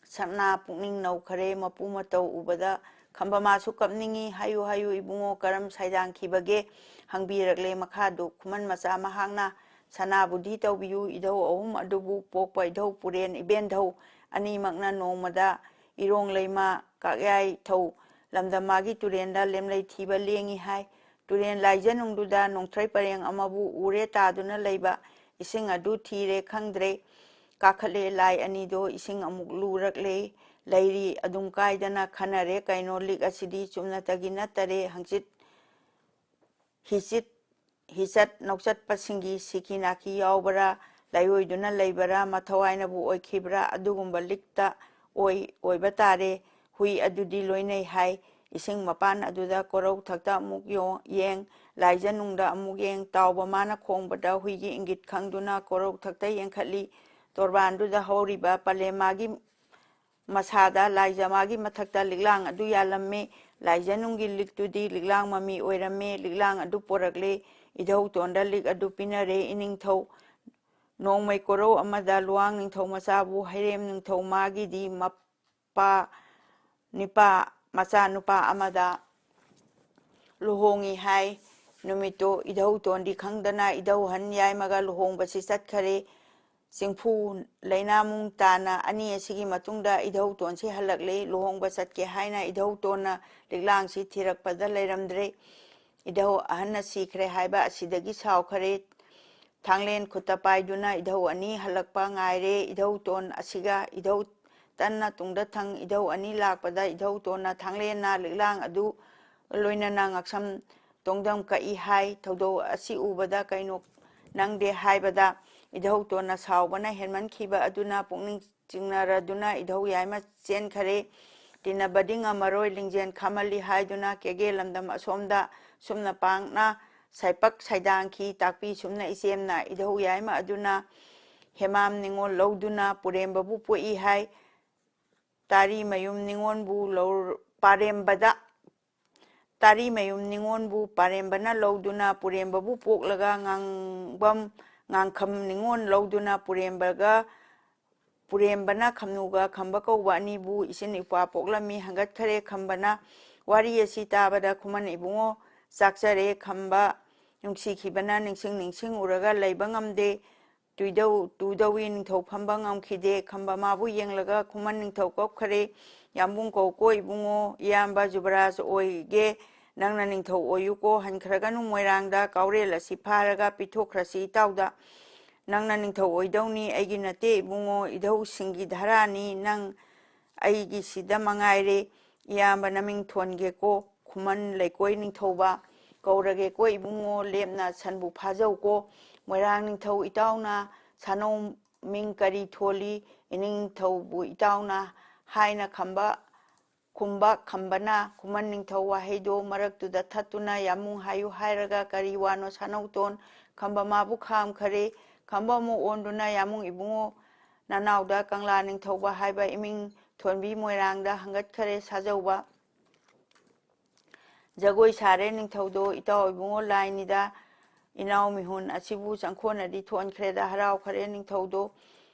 ꯁꯅꯥ ꯄꯨꯛꯅꯤꯡ ꯅꯧꯈꯔꯦ ꯃꯄꯨ ꯃꯇꯧ ꯎꯕꯗ꯫ ꯈꯝꯕ ꯃꯥꯁꯨ ꯀꯞꯅꯤꯡꯏ꯫ ꯍꯥꯏꯌꯨ ꯍꯥꯏꯌꯨ ꯏꯕꯨꯡꯉꯣ ꯀꯔꯝ ꯁꯥꯏꯗꯥꯡꯈꯤꯕꯒꯦ? ꯍꯪꯕꯤꯔꯛꯂꯦ ꯃꯈꯥꯗꯨ ꯈꯨꯃꯟ ꯃꯆꯥ ꯃꯍꯥꯛꯅ꯫ ꯁꯅꯥ ꯕꯨꯙꯤ ꯇꯧꯕꯤꯌꯨ ꯏꯙꯧ ꯑꯍꯨꯝ ꯑꯗꯨꯕꯨ ꯄꯣꯛꯄ ꯏꯙꯧ ꯄꯨꯔꯦꯟ ꯏꯕꯦꯟꯙꯧ ꯑꯅꯤꯃꯛꯅ ꯅꯣꯡꯃꯗ ꯏꯔꯣꯡ ꯂꯩꯃ ꯀꯥꯛꯌꯥꯏ ꯊꯧ ꯂꯝꯗꯝ ꯃꯥꯒꯤ ꯇꯨꯔꯦꯟꯗ ꯂꯦꯝꯂꯩ ꯊꯤꯕ ꯂꯦꯡꯏ ꯍꯥꯏ꯫ ꯇꯨꯔꯦꯟ ꯂꯥꯏꯖꯅꯨꯡꯗꯨꯗ ꯅꯣꯡꯊ꯭ꯔꯩ ꯄꯔꯦꯡ ꯑꯃꯕꯨ ꯎꯔꯦ ꯇꯥꯗꯨꯅ ꯂꯩꯕ ꯏꯁꯤꯡ ꯑꯗꯨ ꯊꯤꯔꯦ ꯈꯪꯗ꯭ꯔꯦ꯫ ꯀꯥꯈꯠꯂꯦ ꯂꯥꯏ ꯑꯅꯤꯗꯣ ꯏꯁꯤꯡ ꯑꯃꯨꯛ ꯂꯨꯔꯛꯂꯦ꯫ ꯂꯩꯔꯤ ꯑꯗꯨꯝ ꯀꯥꯏꯗꯅ ꯈꯟꯅꯔꯦ ꯀꯩꯅꯣ ꯂꯤꯛ ꯑꯁꯤꯗꯤ ꯆꯨꯝꯅꯇꯒꯤ ꯅꯠꯇꯔꯦ ꯍꯪꯆꯤꯠ ꯍꯤꯆꯤꯠ ꯍꯤꯆꯠ ꯅꯧꯆꯠꯄꯁꯤꯡꯒꯤ ꯁꯤꯈꯤ ꯅꯥꯈꯤ ꯌꯥꯎꯕꯔꯥ, ꯂꯥꯏꯑꯣꯏꯗꯨꯅ ꯂꯩꯕꯔꯥ, ꯃꯊꯧꯋꯥꯏꯅꯕꯨ ꯑꯣꯏꯈꯤꯕ꯭ꯔꯥ, ꯑꯗꯨꯒꯨꯝꯕ ꯂꯤꯛꯇ ꯑꯣꯏ-, ꯑꯣꯏꯕ ꯇꯥꯔꯦ꯫ ꯍꯨꯏ ꯑꯗꯨꯗꯤ ꯂꯣꯏꯅꯩ ꯍꯥꯏ꯫ ꯏꯁꯤꯡ ꯃꯄꯥꯟ ꯑꯗꯨꯗ ꯀꯣꯔꯧ ꯊꯛꯇ ꯑꯃꯨꯛ ꯌꯣ-, ꯌꯦꯡ, ꯂꯥꯏꯖꯅꯨꯡꯗ ꯑꯃꯨꯛ ꯌꯦꯡ, ꯇꯥꯎꯕ ꯃꯥꯅ ꯈꯣꯡꯕꯗ ꯍꯨꯏꯒꯤ ꯏꯪꯒꯤꯠ ꯈꯪꯗꯨꯅ ꯀꯣꯔꯧ ꯊꯛꯇ ꯌꯦꯡꯈꯠꯂꯤ꯫ ꯇꯣꯔꯕꯥꯟꯗꯨꯗ ꯍꯧꯔꯤꯕ ꯄꯂꯦꯃꯥꯒꯤ ꯃꯁꯥꯗ ꯂꯥꯏꯖꯃꯥꯒꯤ ꯃꯊꯛꯇ ꯂꯤꯛꯂꯥꯡ ꯑꯗꯨ ꯌꯥꯜꯂꯝꯃꯤ꯫ ꯂꯥꯏꯖꯅꯨꯡꯒꯤ ꯂꯤꯛꯇꯨꯗꯤ ꯂꯤꯛꯂꯥꯡ ꯃꯃꯤ ꯑꯣꯏꯔꯝꯃꯤ꯫ ꯂꯤꯛꯂꯥꯡ ꯑꯗꯨ ꯄꯣꯔꯛꯂꯦ꯫ ꯏꯙꯧꯇꯣꯟꯗ ꯂꯤꯛ ꯑꯗꯨ ꯄꯤꯅꯔꯦ꯫ ꯏꯅꯤꯡꯊꯧ ꯅꯣꯡꯃꯩ ꯀꯣꯔꯧ ꯑꯃꯗ ꯂꯨꯋꯥꯡ ꯅꯤꯡꯊꯧ ꯃꯆꯥꯕꯨ ꯍꯩꯔꯦꯝ ꯅꯤꯡꯊꯧ ꯃꯥꯒꯤꯗꯤ ꯃꯄꯥ ꯅꯤꯄꯥ ꯃꯆꯥ ꯅꯨꯄꯥ ꯑꯃꯗ ꯂꯨꯍꯣꯡꯉꯤ ꯍꯥꯏ꯫ ꯅꯨꯃꯤꯠꯇꯨ ꯏꯙꯧꯇꯣꯟꯗꯤ ꯈꯪꯗꯅ ꯏꯙꯧꯍꯟ ꯌꯥꯏꯃꯒ ꯂꯨꯍꯣꯡꯕꯁꯤ ꯆꯠꯈꯔꯦ꯫ ꯆꯤꯡꯐꯨ ꯂꯩꯅꯥꯃꯨꯡ ꯇꯥꯅ ꯑꯅꯤ ꯑꯁꯤꯒꯤ ꯃꯇꯨꯡꯗ ꯏꯙꯧꯇꯣꯟꯁꯤ ꯍꯜꯂꯛꯂꯦ꯫ ꯂꯨꯍꯣꯡꯕ ꯆꯠꯀꯦ ꯍꯥꯏꯅ ꯏꯙꯧꯇꯣꯟꯅ ꯂꯤꯛꯂꯥꯡꯁꯤ ꯊꯤꯔꯛꯄꯗ ꯂꯩꯔꯝꯗ꯭ꯔꯦ꯫ ꯏꯙꯧ ꯑꯍꯟꯅ ꯁꯤꯈ꯭ꯔꯦ ꯍꯥꯏꯕ ꯑꯁꯤꯗꯒꯤ ꯁꯥꯎꯈꯔꯦ꯫ ꯊꯥꯡꯂꯦꯟ ꯈꯨꯠꯇ ꯄꯥꯏꯗꯨꯅ ꯏꯙꯧ ꯑꯅꯤ ꯍꯜꯂꯛꯄ ꯉꯥꯏꯔꯦ꯫ ꯏꯙꯧ ꯇꯣꯟ ꯑꯁꯤꯒ ꯏꯙꯧ ꯇꯟꯅ ꯇꯨꯡꯗ ꯊꯪ ꯏꯙꯧ ꯑꯅꯤ ꯂꯥꯛꯄꯗ ꯏꯙꯧ ꯇꯣꯟꯅ ꯊꯥꯡꯂꯦꯟꯅ ꯂꯤꯛꯂꯥꯡ ꯑꯗꯨ ꯂꯣꯏꯅꯅ ꯉꯛꯁꯝ ꯇꯣꯡꯗꯝ ꯀꯛꯏ ꯍꯥꯏ꯫ ꯊꯧꯗꯣꯛ ꯑꯁꯤ ꯎꯕꯗ ꯀꯩꯅꯣ ꯅꯪꯗꯦ ꯍꯥꯏꯕꯗ ꯏꯙꯧ ꯇꯣꯟꯅ ꯁꯥꯎꯕꯅ ꯍꯦꯟꯃꯟꯈꯤꯕ ꯑꯗꯨꯅ ꯄꯨꯛꯅꯤꯡ ꯆꯤꯡꯅꯔꯗꯨꯅ ꯏꯙꯧ ꯌꯥꯏꯃ ꯆꯦꯟꯈꯔꯦ꯫ ꯇꯤꯟꯅꯕꯗꯤ ꯉꯝꯃꯔꯣꯏ, ꯂꯤꯡꯖꯦꯜ ꯈꯥꯝꯍꯜꯂꯤ ꯍꯥꯏꯗꯨꯅ ꯀꯦꯒꯦ ꯂꯝꯗꯝ ꯑꯁꯣꯝꯗ ꯁꯨꯝꯅ ꯄꯥꯡꯅ ꯁꯥꯏꯄꯛ ꯁꯥꯏꯗꯥꯡꯈꯤ꯫ ꯇꯥꯛꯄꯤ ꯁꯨꯝꯅ ꯏꯆꯦꯝꯅ ꯏꯙꯧ ꯌꯥꯏꯃ ꯑꯗꯨꯅ ꯍꯦꯃꯥꯝ ꯅꯤꯉꯣꯜ ꯂꯧꯗꯨꯅ ꯄꯨꯔꯦꯝꯕꯕꯨ ꯄꯣꯛꯏ ꯍꯥꯏ꯫ ꯇꯥꯔꯤꯃꯌꯨꯝ ꯅꯤꯉꯣꯜꯕꯨ ꯂꯧ-, ꯄꯥꯔꯦꯝꯕꯗ, ꯇꯥꯔꯤꯃꯌꯨꯝ ꯅꯤꯉꯣꯜꯕꯨ ꯄꯥꯔꯦꯝꯕꯅ ꯂꯧꯗꯨꯅ ꯄꯨꯔꯦꯝꯕꯕꯨ ꯄꯣꯛꯂꯒ ꯉꯥꯡꯕꯝ ꯉꯥꯡꯈꯝ ꯅꯤꯉꯣꯜ ꯂꯧꯗꯨꯅ ꯄꯨꯔꯦꯝꯕꯒ, ꯄꯨꯔꯦꯝꯕꯅ ꯈꯝꯅꯨꯒ ꯈꯝꯕ ꯀꯧꯕ ꯑꯅꯤꯕꯨ ꯏꯆꯤꯟ ꯏꯄ꯭ꯋꯥ ꯄꯣꯛꯂꯝꯃꯤ꯫ ꯍꯪꯒꯠꯈꯔꯦ ꯈꯝꯕꯅ꯫ ꯋꯥꯔꯤ ꯑꯁꯤ ꯇꯥꯕꯗ ꯈꯨꯃꯟ ꯏꯕꯨꯡꯉꯣ ꯆꯥꯛꯆꯔꯦ꯫ ꯈꯝꯕ ꯅꯨꯡꯁꯤꯈꯤꯕꯅ ꯅꯤꯡꯁꯤꯡ ꯅꯤꯡꯁꯤꯡ ꯎꯔꯒ ꯂꯩꯕ ꯉꯝꯗꯦ꯫ ꯇꯨꯏꯗꯧ-, ꯇꯨꯗꯧꯋꯤ ꯅꯤꯡꯊꯧ ꯐꯝꯕ ꯉꯝꯈꯤꯗꯦ꯫ ꯈꯝꯕ ꯃꯥꯕꯨ ꯌꯦꯡꯂꯒ ꯈꯨꯃꯟ ꯅꯤꯡꯊꯧ ꯀꯞꯈꯔꯦ꯫ ꯌꯥꯝꯕꯨꯡ ꯀꯧꯀꯣ ꯏꯕꯨꯡꯉꯣ, ꯏꯌꯥꯝꯕ ꯖꯨꯕꯔꯥꯖ ꯑꯣꯏꯒꯦ, ꯅꯪꯅ ꯅꯤꯡꯊꯧ ꯑꯣꯏꯌꯨꯀꯣ꯫ ꯍꯟꯈ꯭ꯔꯒꯅꯨ ꯃꯣꯏꯔꯥꯡꯗ, ꯀꯥꯎꯔꯦꯜ ꯑꯁꯤ ꯐꯥꯔꯒ ꯄꯤꯊꯣꯛꯈ꯭ꯔꯁꯤ ꯏꯇꯥꯎꯗ꯫ ꯅꯪꯅ ꯅꯤꯡꯊꯧ ꯑꯣꯏꯗꯧꯅꯤ, ꯑꯩꯒꯤ ꯅꯠꯇꯦ ꯏꯕꯨꯡꯉꯣ, ꯏꯙꯧꯁꯤꯡꯒꯤ ꯙꯔꯥꯅꯤ ꯅꯪ꯫ ꯑꯩꯒꯤꯁꯤꯗ ꯃꯉꯥꯏꯔꯦ ꯏꯌꯥꯝꯕ ꯅꯃꯤꯡ ꯊꯣꯟꯒꯦꯀꯣ꯫ ꯈꯨꯃꯟ ꯂꯩꯀꯣꯏ ꯅꯤꯡꯊꯧꯕ ꯀꯧꯔꯒꯦꯀꯣ ꯏꯕꯨꯡꯉꯣ, ꯂꯦꯞꯅ ꯁꯟꯕꯨ ꯐꯥꯖꯧꯀꯣ꯫ ꯃꯣꯏꯔꯥꯡ ꯅꯤꯡꯊꯧ ꯏꯇꯥꯎꯅ ꯁꯥꯅꯧ ꯃꯤꯡ ꯀꯔꯤ ꯊꯣꯜꯂꯤ? ꯏꯅꯤꯡꯊꯧꯕꯨ ꯏꯇꯥꯎꯅ ꯍꯥꯏꯅ ꯈꯝꯕ ꯈꯨꯝꯕ ꯈꯝꯕꯅ ꯈꯨꯃꯟ ꯅꯤꯡꯊꯧ ꯋꯥꯍꯩꯗꯣ ꯃꯔꯛꯇꯨꯗ ꯊꯠꯇꯨꯅ ꯌꯥꯝꯃꯨꯡ ꯍꯥꯏꯌꯨ ꯍꯥꯏꯔꯒ ꯀꯔꯤ ꯋꯥꯅꯣ ꯁꯥꯅꯧꯇꯣꯟ? ꯈꯝꯕ ꯃꯥꯕꯨ ꯈꯥꯝꯈꯔꯦ꯫ ꯈꯝꯕ ꯑꯃꯨꯛ ꯑꯣꯟꯗꯨꯅ ꯌꯥꯝꯃꯨꯡ ꯏꯕꯨꯡꯉꯣ, ꯅꯅꯥꯎꯗ ꯀꯪꯂꯥ ꯅꯤꯡꯊꯧꯕ ꯍꯥꯏꯕ ꯏꯃꯤꯡ ꯊꯣꯟꯕꯤ ꯃꯣꯏꯔꯥꯡꯗ ꯍꯪꯒꯠꯈꯔꯦ ꯁꯥꯖꯧꯕ꯫ ꯖꯒꯣꯏ ꯁꯥꯔꯦ ꯅꯤꯡꯊꯧꯗꯣ, ꯏꯇꯥꯎ ꯏꯕꯨꯡꯉꯣ ꯂꯥꯏꯅꯤꯗ꯫ ꯏꯅꯥꯎ ꯃꯤꯍꯨꯟ ꯑꯁꯤꯕꯨ ꯆꯪꯈꯣꯟꯅꯗꯤ ꯊꯣꯟꯈ꯭ꯔꯦꯗ꯫ ꯍꯔꯥꯎꯈꯔꯦ ꯅꯤꯡꯊꯧꯗꯣ꯫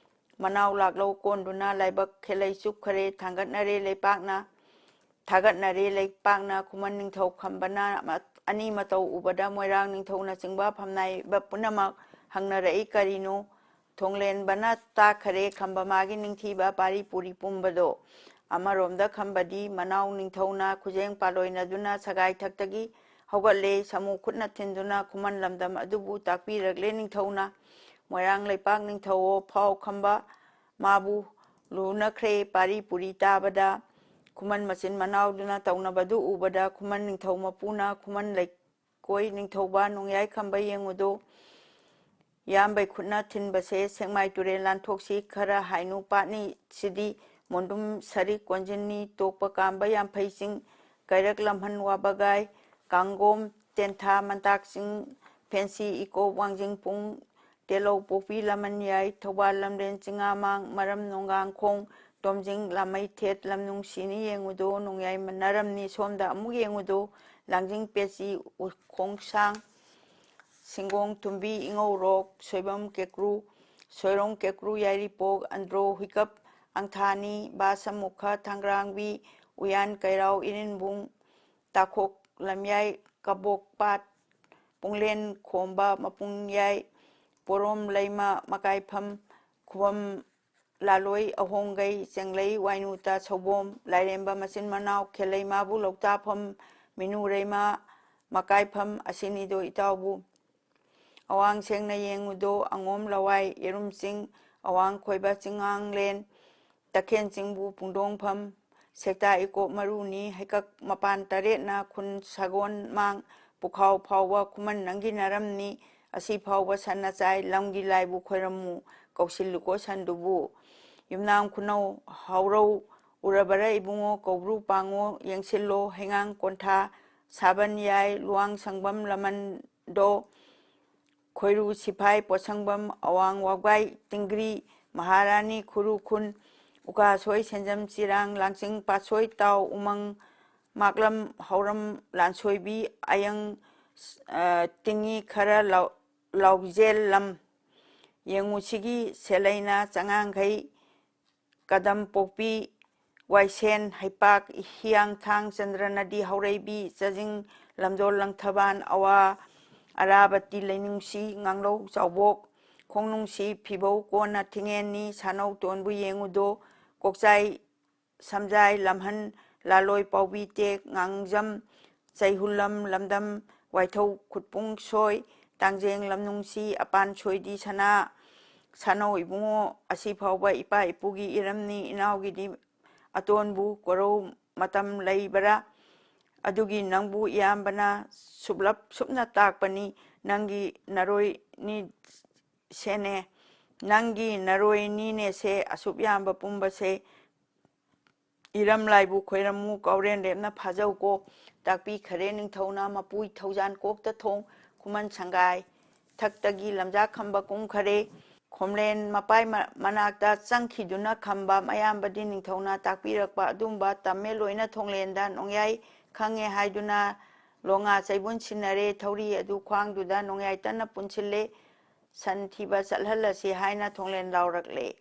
ꯃꯅꯥꯎ ꯂꯥꯛꯂꯧ ꯀꯣꯟꯗꯨꯅ ꯂꯥꯏꯕꯛ ꯈꯦꯂꯩ ꯆꯨꯞꯈꯔꯦ꯫ ꯊꯥꯡꯒꯠꯅꯔꯦ ꯂꯩꯄꯥꯛꯅ, ꯊꯥꯒꯠꯅꯔꯦ ꯂꯩꯄꯥꯛꯅ꯫ ꯈꯨꯃꯟ ꯅꯤꯡꯊꯧ ꯈꯝꯕꯅ ꯃ-, ꯑꯅꯤ ꯃꯇꯧ ꯎꯕꯗ ꯃꯣꯏꯔꯥꯡ ꯅꯤꯡꯊꯧꯅꯆꯤꯡꯕ ꯐꯝꯅꯥꯏꯕ ꯄꯨꯝꯅꯃꯛ ꯍꯪꯅꯔꯛꯏ, ꯀꯔꯤꯅꯣ ꯊꯣꯡꯂꯦꯟꯕꯅ ꯇꯥꯛꯈꯔꯦ ꯈꯝꯕ ꯃꯥꯒꯤ ꯅꯤꯡꯊꯤꯕ ꯄꯥꯔꯤ ꯄꯨꯔꯤ ꯄꯨꯝꯕꯗꯣ꯫ ꯑꯃꯔꯣꯝꯗ ꯈꯝꯕꯗꯤ ꯃꯅꯥꯎ ꯅꯤꯡꯊꯧꯅ ꯈꯨꯖꯦꯡ ꯄꯥꯂꯣꯏꯅꯗꯨꯅ ꯁꯒꯥꯏ ꯊꯛꯇꯒꯤ ꯍꯧꯒꯠꯂꯦ꯫ ꯁꯥꯃꯨ ꯈꯨꯠꯅ ꯊꯤꯟꯗꯨꯅ ꯈꯨꯃꯟ ꯂꯝꯗꯝ ꯑꯗꯨꯕꯨ ꯇꯥꯛꯄꯤꯔꯛꯂꯦ ꯅꯤꯡꯊꯧꯅ꯫ ꯃꯣꯏꯔꯥꯡ ꯂꯩꯄꯥꯛ ꯅꯤꯡꯊꯧꯑꯣ ꯐꯥꯎ ꯈꯝꯕ ꯃꯥꯕꯨ ꯂꯨꯅꯈ꯭ꯔꯦ꯫ ꯄꯥꯔꯤ ꯄꯨꯔꯤ ꯇꯥꯕꯗ ꯈꯨꯃꯟ ꯃꯆꯤꯟ ꯃꯅꯥꯎꯗꯨꯅ ꯇꯧꯅꯕꯗꯨ ꯎꯕꯗ ꯈꯨꯃꯟ ꯅꯤꯡꯊꯧ ꯃꯄꯨꯅ ꯈꯨꯃꯟ ꯂꯩꯀꯣꯏ ꯅꯤꯡꯊꯧꯕ ꯅꯣꯡꯌꯥꯏ ꯈꯝꯕ ꯌꯦꯡꯉꯨꯗꯣ, ꯏꯌꯥꯝꯕꯩ ꯈꯨꯠꯅ ꯊꯤꯟꯕꯁꯦ ꯁꯦꯛꯃꯥꯏ ꯇꯨꯔꯦꯜ ꯂꯥꯟꯊꯣꯛꯁꯤ ꯈꯔ ꯍꯥꯏꯅꯨ ꯄꯥꯠꯅꯤ ꯁꯤꯗꯤ ꯃꯣꯟꯗꯨꯝ ꯁꯔꯤꯛ ꯀꯣꯟꯖꯤꯟꯅꯤ ꯇꯣꯛꯄ ꯀꯥꯝꯕ ꯌꯥꯝꯐꯩ ꯆꯤꯡ ꯀꯩꯔꯛ ꯂꯝꯍꯟ ꯋꯥꯕꯒꯥꯏ ꯀꯥꯡꯒꯣꯝ ꯇꯦꯟꯊꯥ ꯃꯟꯇꯥꯛ ꯆꯤꯡ ꯐꯦꯟꯁꯤ ꯏꯀꯣ ꯋꯥꯡꯖꯤꯡ ꯄꯨꯡ ꯇꯦꯂꯧ ꯄꯣꯛꯄꯤ ꯂꯃꯟ ꯌꯥꯏ ꯊꯧꯕꯥꯜ ꯂꯝꯂꯦꯟ ꯆꯤꯉꯥꯃꯥꯡ ꯃꯔꯝ ꯅꯣꯡꯒꯥꯡꯈꯣꯡ ꯇꯣꯝꯖꯤꯡ ꯂꯥꯃꯩꯊꯦꯠ ꯂꯝꯅꯨꯡꯁꯤꯅꯤ ꯌꯦꯡꯉꯨꯗꯣ ꯅꯣꯡꯌꯥꯏ ꯅꯥꯔꯝꯅꯤ ꯁꯣꯝꯗ ꯑꯃꯨꯛ ꯌꯦꯡꯉꯨꯗꯣ ꯂꯥꯡꯖꯤꯡ ꯄꯦꯆꯤ ꯎꯈꯣꯡꯁꯥꯡ ꯁꯤꯡꯒꯣꯡ ꯊꯨꯝꯕꯤ ꯏꯉꯧꯔꯣꯛ ꯁꯣꯏꯕꯝ ꯀꯦꯀ꯭ꯔꯨ ꯁꯣꯏꯔꯣꯡ ꯀꯦꯀ꯭ꯔꯨ ꯌꯥꯏꯔꯤꯄꯣꯛ ꯑꯟꯗ꯭ꯔꯣ ꯍꯨꯏꯀꯞ ꯑꯪꯊꯥꯅꯤ ꯕꯥꯁ ꯃꯨꯈ ꯊꯥꯡꯒ꯭ꯔꯥꯡꯕꯤ ꯎꯌꯥꯟ ꯀꯩꯔꯥꯎ ꯏꯔꯤꯟꯕꯨꯡ ꯇꯥꯈꯣꯛ ꯂꯝꯌꯥꯏ ꯀꯕꯣꯛꯄꯥꯠ ꯄꯨꯡꯂꯦꯟ ꯈꯣꯝꯕ ꯃꯄꯨꯡꯌꯥꯏ ꯄꯣꯔꯣꯝ ꯂꯩꯃ ꯃꯀꯥꯏꯐꯝ ꯈꯨꯕꯝ ꯂꯥꯂꯣꯏ ꯑꯍꯣꯡꯒꯩ ꯆꯦꯡꯂꯩ ꯋꯥꯏꯅꯨꯇ ꯁꯧꯕꯣꯝ ꯂꯥꯏꯔꯦꯝꯕ ꯃꯆꯤꯟ ꯃꯅꯥꯎ ꯈꯦꯂꯩꯃꯥꯕꯨ ꯂꯧꯇꯥꯐꯝ ꯃꯤꯅꯨꯔꯩꯃ ꯃꯀꯥꯏꯐꯝ ꯑꯁꯤꯅꯤꯗꯣ ꯏꯇꯥꯎꯕꯨ꯫ ꯑꯋꯥꯡ ꯁꯦꯡꯅ ꯌꯦꯡꯉꯨꯗꯣ ꯑꯉꯣꯝ ꯂꯋꯥꯏ ꯌꯦꯔꯨꯝ ꯆꯤꯡ ꯑꯋꯥꯡ ꯈꯣꯏꯕ ꯆꯤꯡꯉꯥꯡꯂꯦꯟ ꯇꯈꯦꯟ ꯆꯤꯡꯕꯨ ꯄꯨꯡꯗꯣꯡꯐꯝ ꯁꯦꯛꯇꯥ ꯏꯀꯣꯛ ꯃꯔꯨꯅꯤ ꯍꯩꯀꯛ ꯃꯄꯥꯟ ꯇꯔꯦꯠꯅ ꯈꯨꯟ ꯁꯒꯣꯟ ꯃꯥꯡ ꯄꯨꯈꯥꯎ ꯐꯥꯎꯕ ꯈꯨꯃꯟ ꯅꯪꯒꯤ ꯅꯔꯝꯅꯤ ꯑꯁꯤ ꯐꯥꯎꯕ ꯁꯟꯅ ꯆꯥꯏ ꯂꯝꯒꯤ ꯂꯥꯏꯕꯨ ꯈꯣꯏꯔꯝꯃꯨ ꯀꯧꯁꯤꯜꯂꯨꯀꯣ ꯁꯟꯗꯨꯕꯨ ꯌꯨꯝꯅꯥꯝ ꯈꯨꯅꯧ ꯍꯧꯔꯧ ꯎꯔꯕꯔ ꯏꯕꯨꯡꯉꯣ ꯀꯧꯕ꯭ꯔꯨ ꯄꯥꯡꯉꯣ ꯌꯦꯡꯁꯤꯜꯂꯣ ꯍꯩꯉꯥꯡ ꯀꯣꯟꯊꯥ ꯁꯥꯕꯟ ꯌꯥꯏ ꯂꯨꯋꯥꯡ ꯁꯪꯕꯝ ꯂꯃꯟꯗꯣ ꯈꯣꯏꯔꯨ ꯁꯤꯐꯥꯏ ꯄꯣꯠꯁꯪꯕꯝ ꯑꯋꯥꯡ ꯋꯥꯕꯒꯥꯏ ꯇꯤꯡꯒ꯭ꯔꯤ ꯃꯍꯥꯔꯥꯅꯤ ꯈꯨꯔꯨ ꯈꯨꯟ ꯎꯀꯥꯁꯣꯏ ꯁꯦꯟꯖꯝ ꯆꯤꯔꯥꯡ ꯂꯥꯡꯆꯤꯡ ꯄꯥꯠꯁꯣꯏ ꯇꯥꯎ ꯎꯃꯪ ꯃꯥꯛꯂꯝ ꯍꯧꯔꯝ ꯂꯥꯟꯁꯣꯏꯕꯤ ꯑꯌꯪ ꯇꯤꯡꯉꯤ ꯈꯔ ꯂꯥꯎꯖꯦꯜ ꯂꯝ ꯌꯦꯡꯉꯨꯁꯤꯒꯤ ꯁꯦꯂꯩꯅ ꯆꯉꯥꯡꯈꯩ ꯀꯗꯝ ꯄꯣꯛꯄꯤ ꯋꯥꯏꯁꯦꯟ ꯍꯩꯄꯥꯛ ꯍꯤꯌꯥꯡꯊꯥꯡ ꯆꯟꯗ꯭ꯔꯅꯗꯤ ꯍꯧꯔꯩꯕꯤ ꯆꯥꯖꯤꯡ ꯂꯝꯗꯣꯜ ꯂꯪꯊꯕꯥꯟ ꯑꯋꯥ ꯑꯔꯥꯕꯇꯤ ꯂꯩꯅꯨꯡꯁꯤ ꯉꯥꯡꯂꯧ ꯆꯥꯎꯕꯣꯛ ꯈꯣꯡꯅꯨꯡꯁꯤ ꯐꯤꯕꯧ ꯀꯣꯟꯅ ꯊꯤꯡꯉꯦꯟꯅꯤ ꯁꯥꯅꯧ ꯇꯣꯟꯕꯨ ꯌꯦꯡꯉꯨꯗꯣ ꯀꯣꯛꯆꯥꯏ ꯁꯝꯖꯥꯏ ꯂꯝꯍꯟ ꯂꯥꯂꯣꯏ ꯄꯥꯎꯕꯤ ꯇꯦꯛ ꯉꯥꯡꯖꯝ ꯆꯩꯍꯨꯜꯂꯝ ꯂꯝꯗꯝ ꯋꯥꯏꯊꯧ ꯈꯨꯠꯄꯨꯡ ꯁꯣꯏ, ꯇꯥꯡꯖꯦꯡ ꯂꯝꯅꯨꯡꯁꯤ ꯑꯄꯥꯟ ꯁꯣꯏꯗꯤ ꯁꯅꯥ, ꯁꯥꯅꯧ ꯏꯕꯨꯡꯉꯣ ꯑꯁꯤ ꯐꯥꯎꯕ ꯏꯄꯥ ꯏꯄꯨꯒꯤ ꯏꯔꯝꯅꯤ, ꯏꯅꯥꯎꯒꯤꯗꯤ ꯑꯇꯣꯟꯕꯨ ꯀꯣꯔꯧ ꯃꯇꯝ ꯂꯩꯕꯔꯥ? ꯑꯗꯨꯒꯤ ꯅꯪꯕꯨ ꯏꯌꯥꯝꯕꯅ ꯁꯨꯞꯂꯞ ꯁꯨꯞꯅ ꯇꯥꯛꯄꯅꯤ, ꯅꯪꯒꯤ ꯅꯔꯣꯏꯅꯤ ꯁꯦꯅꯦ, ꯅꯪꯒꯤ ꯅꯔꯣꯏꯅꯤꯅꯦꯁꯦ, ꯑꯁꯨꯛ ꯌꯥꯝꯕ ꯄꯨꯝꯕꯁꯦ ꯏꯔꯝ ꯂꯥꯏꯕꯨ ꯈꯣꯏꯔꯝꯃꯨ, ꯀꯥꯎꯔꯦꯟ ꯔꯦꯞꯅ ꯐꯥꯖꯧꯀꯣ꯫ ꯇꯥꯛꯄꯤꯈꯔꯦ ꯅꯤꯡꯊꯧꯅ ꯃꯄꯨꯏ ꯊꯧꯖꯥꯟ ꯀꯣꯛꯇ ꯊꯣꯡ, ꯈꯨꯃꯟ ꯁꯪꯒꯥꯏ ꯊꯛꯇꯒꯤ ꯂꯝꯖꯥ ꯈꯝꯕ ꯀꯨꯝꯈꯔꯦ꯫ ꯈꯣꯝꯂꯦꯟ ꯃꯄꯥꯏ ꯃ-, ꯃꯅꯥꯛꯇ ꯆꯪꯈꯤꯗꯨꯅ ꯈꯝꯕ ꯃꯌꯥꯝꯕꯗꯤ ꯅꯤꯡꯊꯧꯅ ꯇꯥꯛꯄꯤꯔꯛꯄ ꯑꯗꯨꯝꯕ ꯇꯝꯃꯦ ꯂꯣꯏꯅ ꯊꯣꯡꯂꯦꯟꯗ ꯅꯣꯡꯌꯥꯏ ꯈꯪꯉꯦ ꯍꯥꯏꯗꯨꯅ ꯂꯣꯉꯥ ꯆꯩꯕꯨꯟ ꯁꯤꯟꯅꯔꯦ꯫ ꯊꯧꯔꯤ ꯑꯗꯨ ꯈ꯭ꯋꯥꯡꯗꯨꯗ ꯅꯣꯡꯌꯥꯏ ꯇꯟꯅ ꯄꯨꯟꯁꯤꯜꯂꯦ꯫ ꯁꯟ ꯊꯤꯕ ꯆꯠꯍꯜꯂꯁꯤ ꯍꯥꯏꯅ ꯊꯣꯡꯂꯦꯟ ꯂꯥꯎꯔꯛꯂꯦ꯫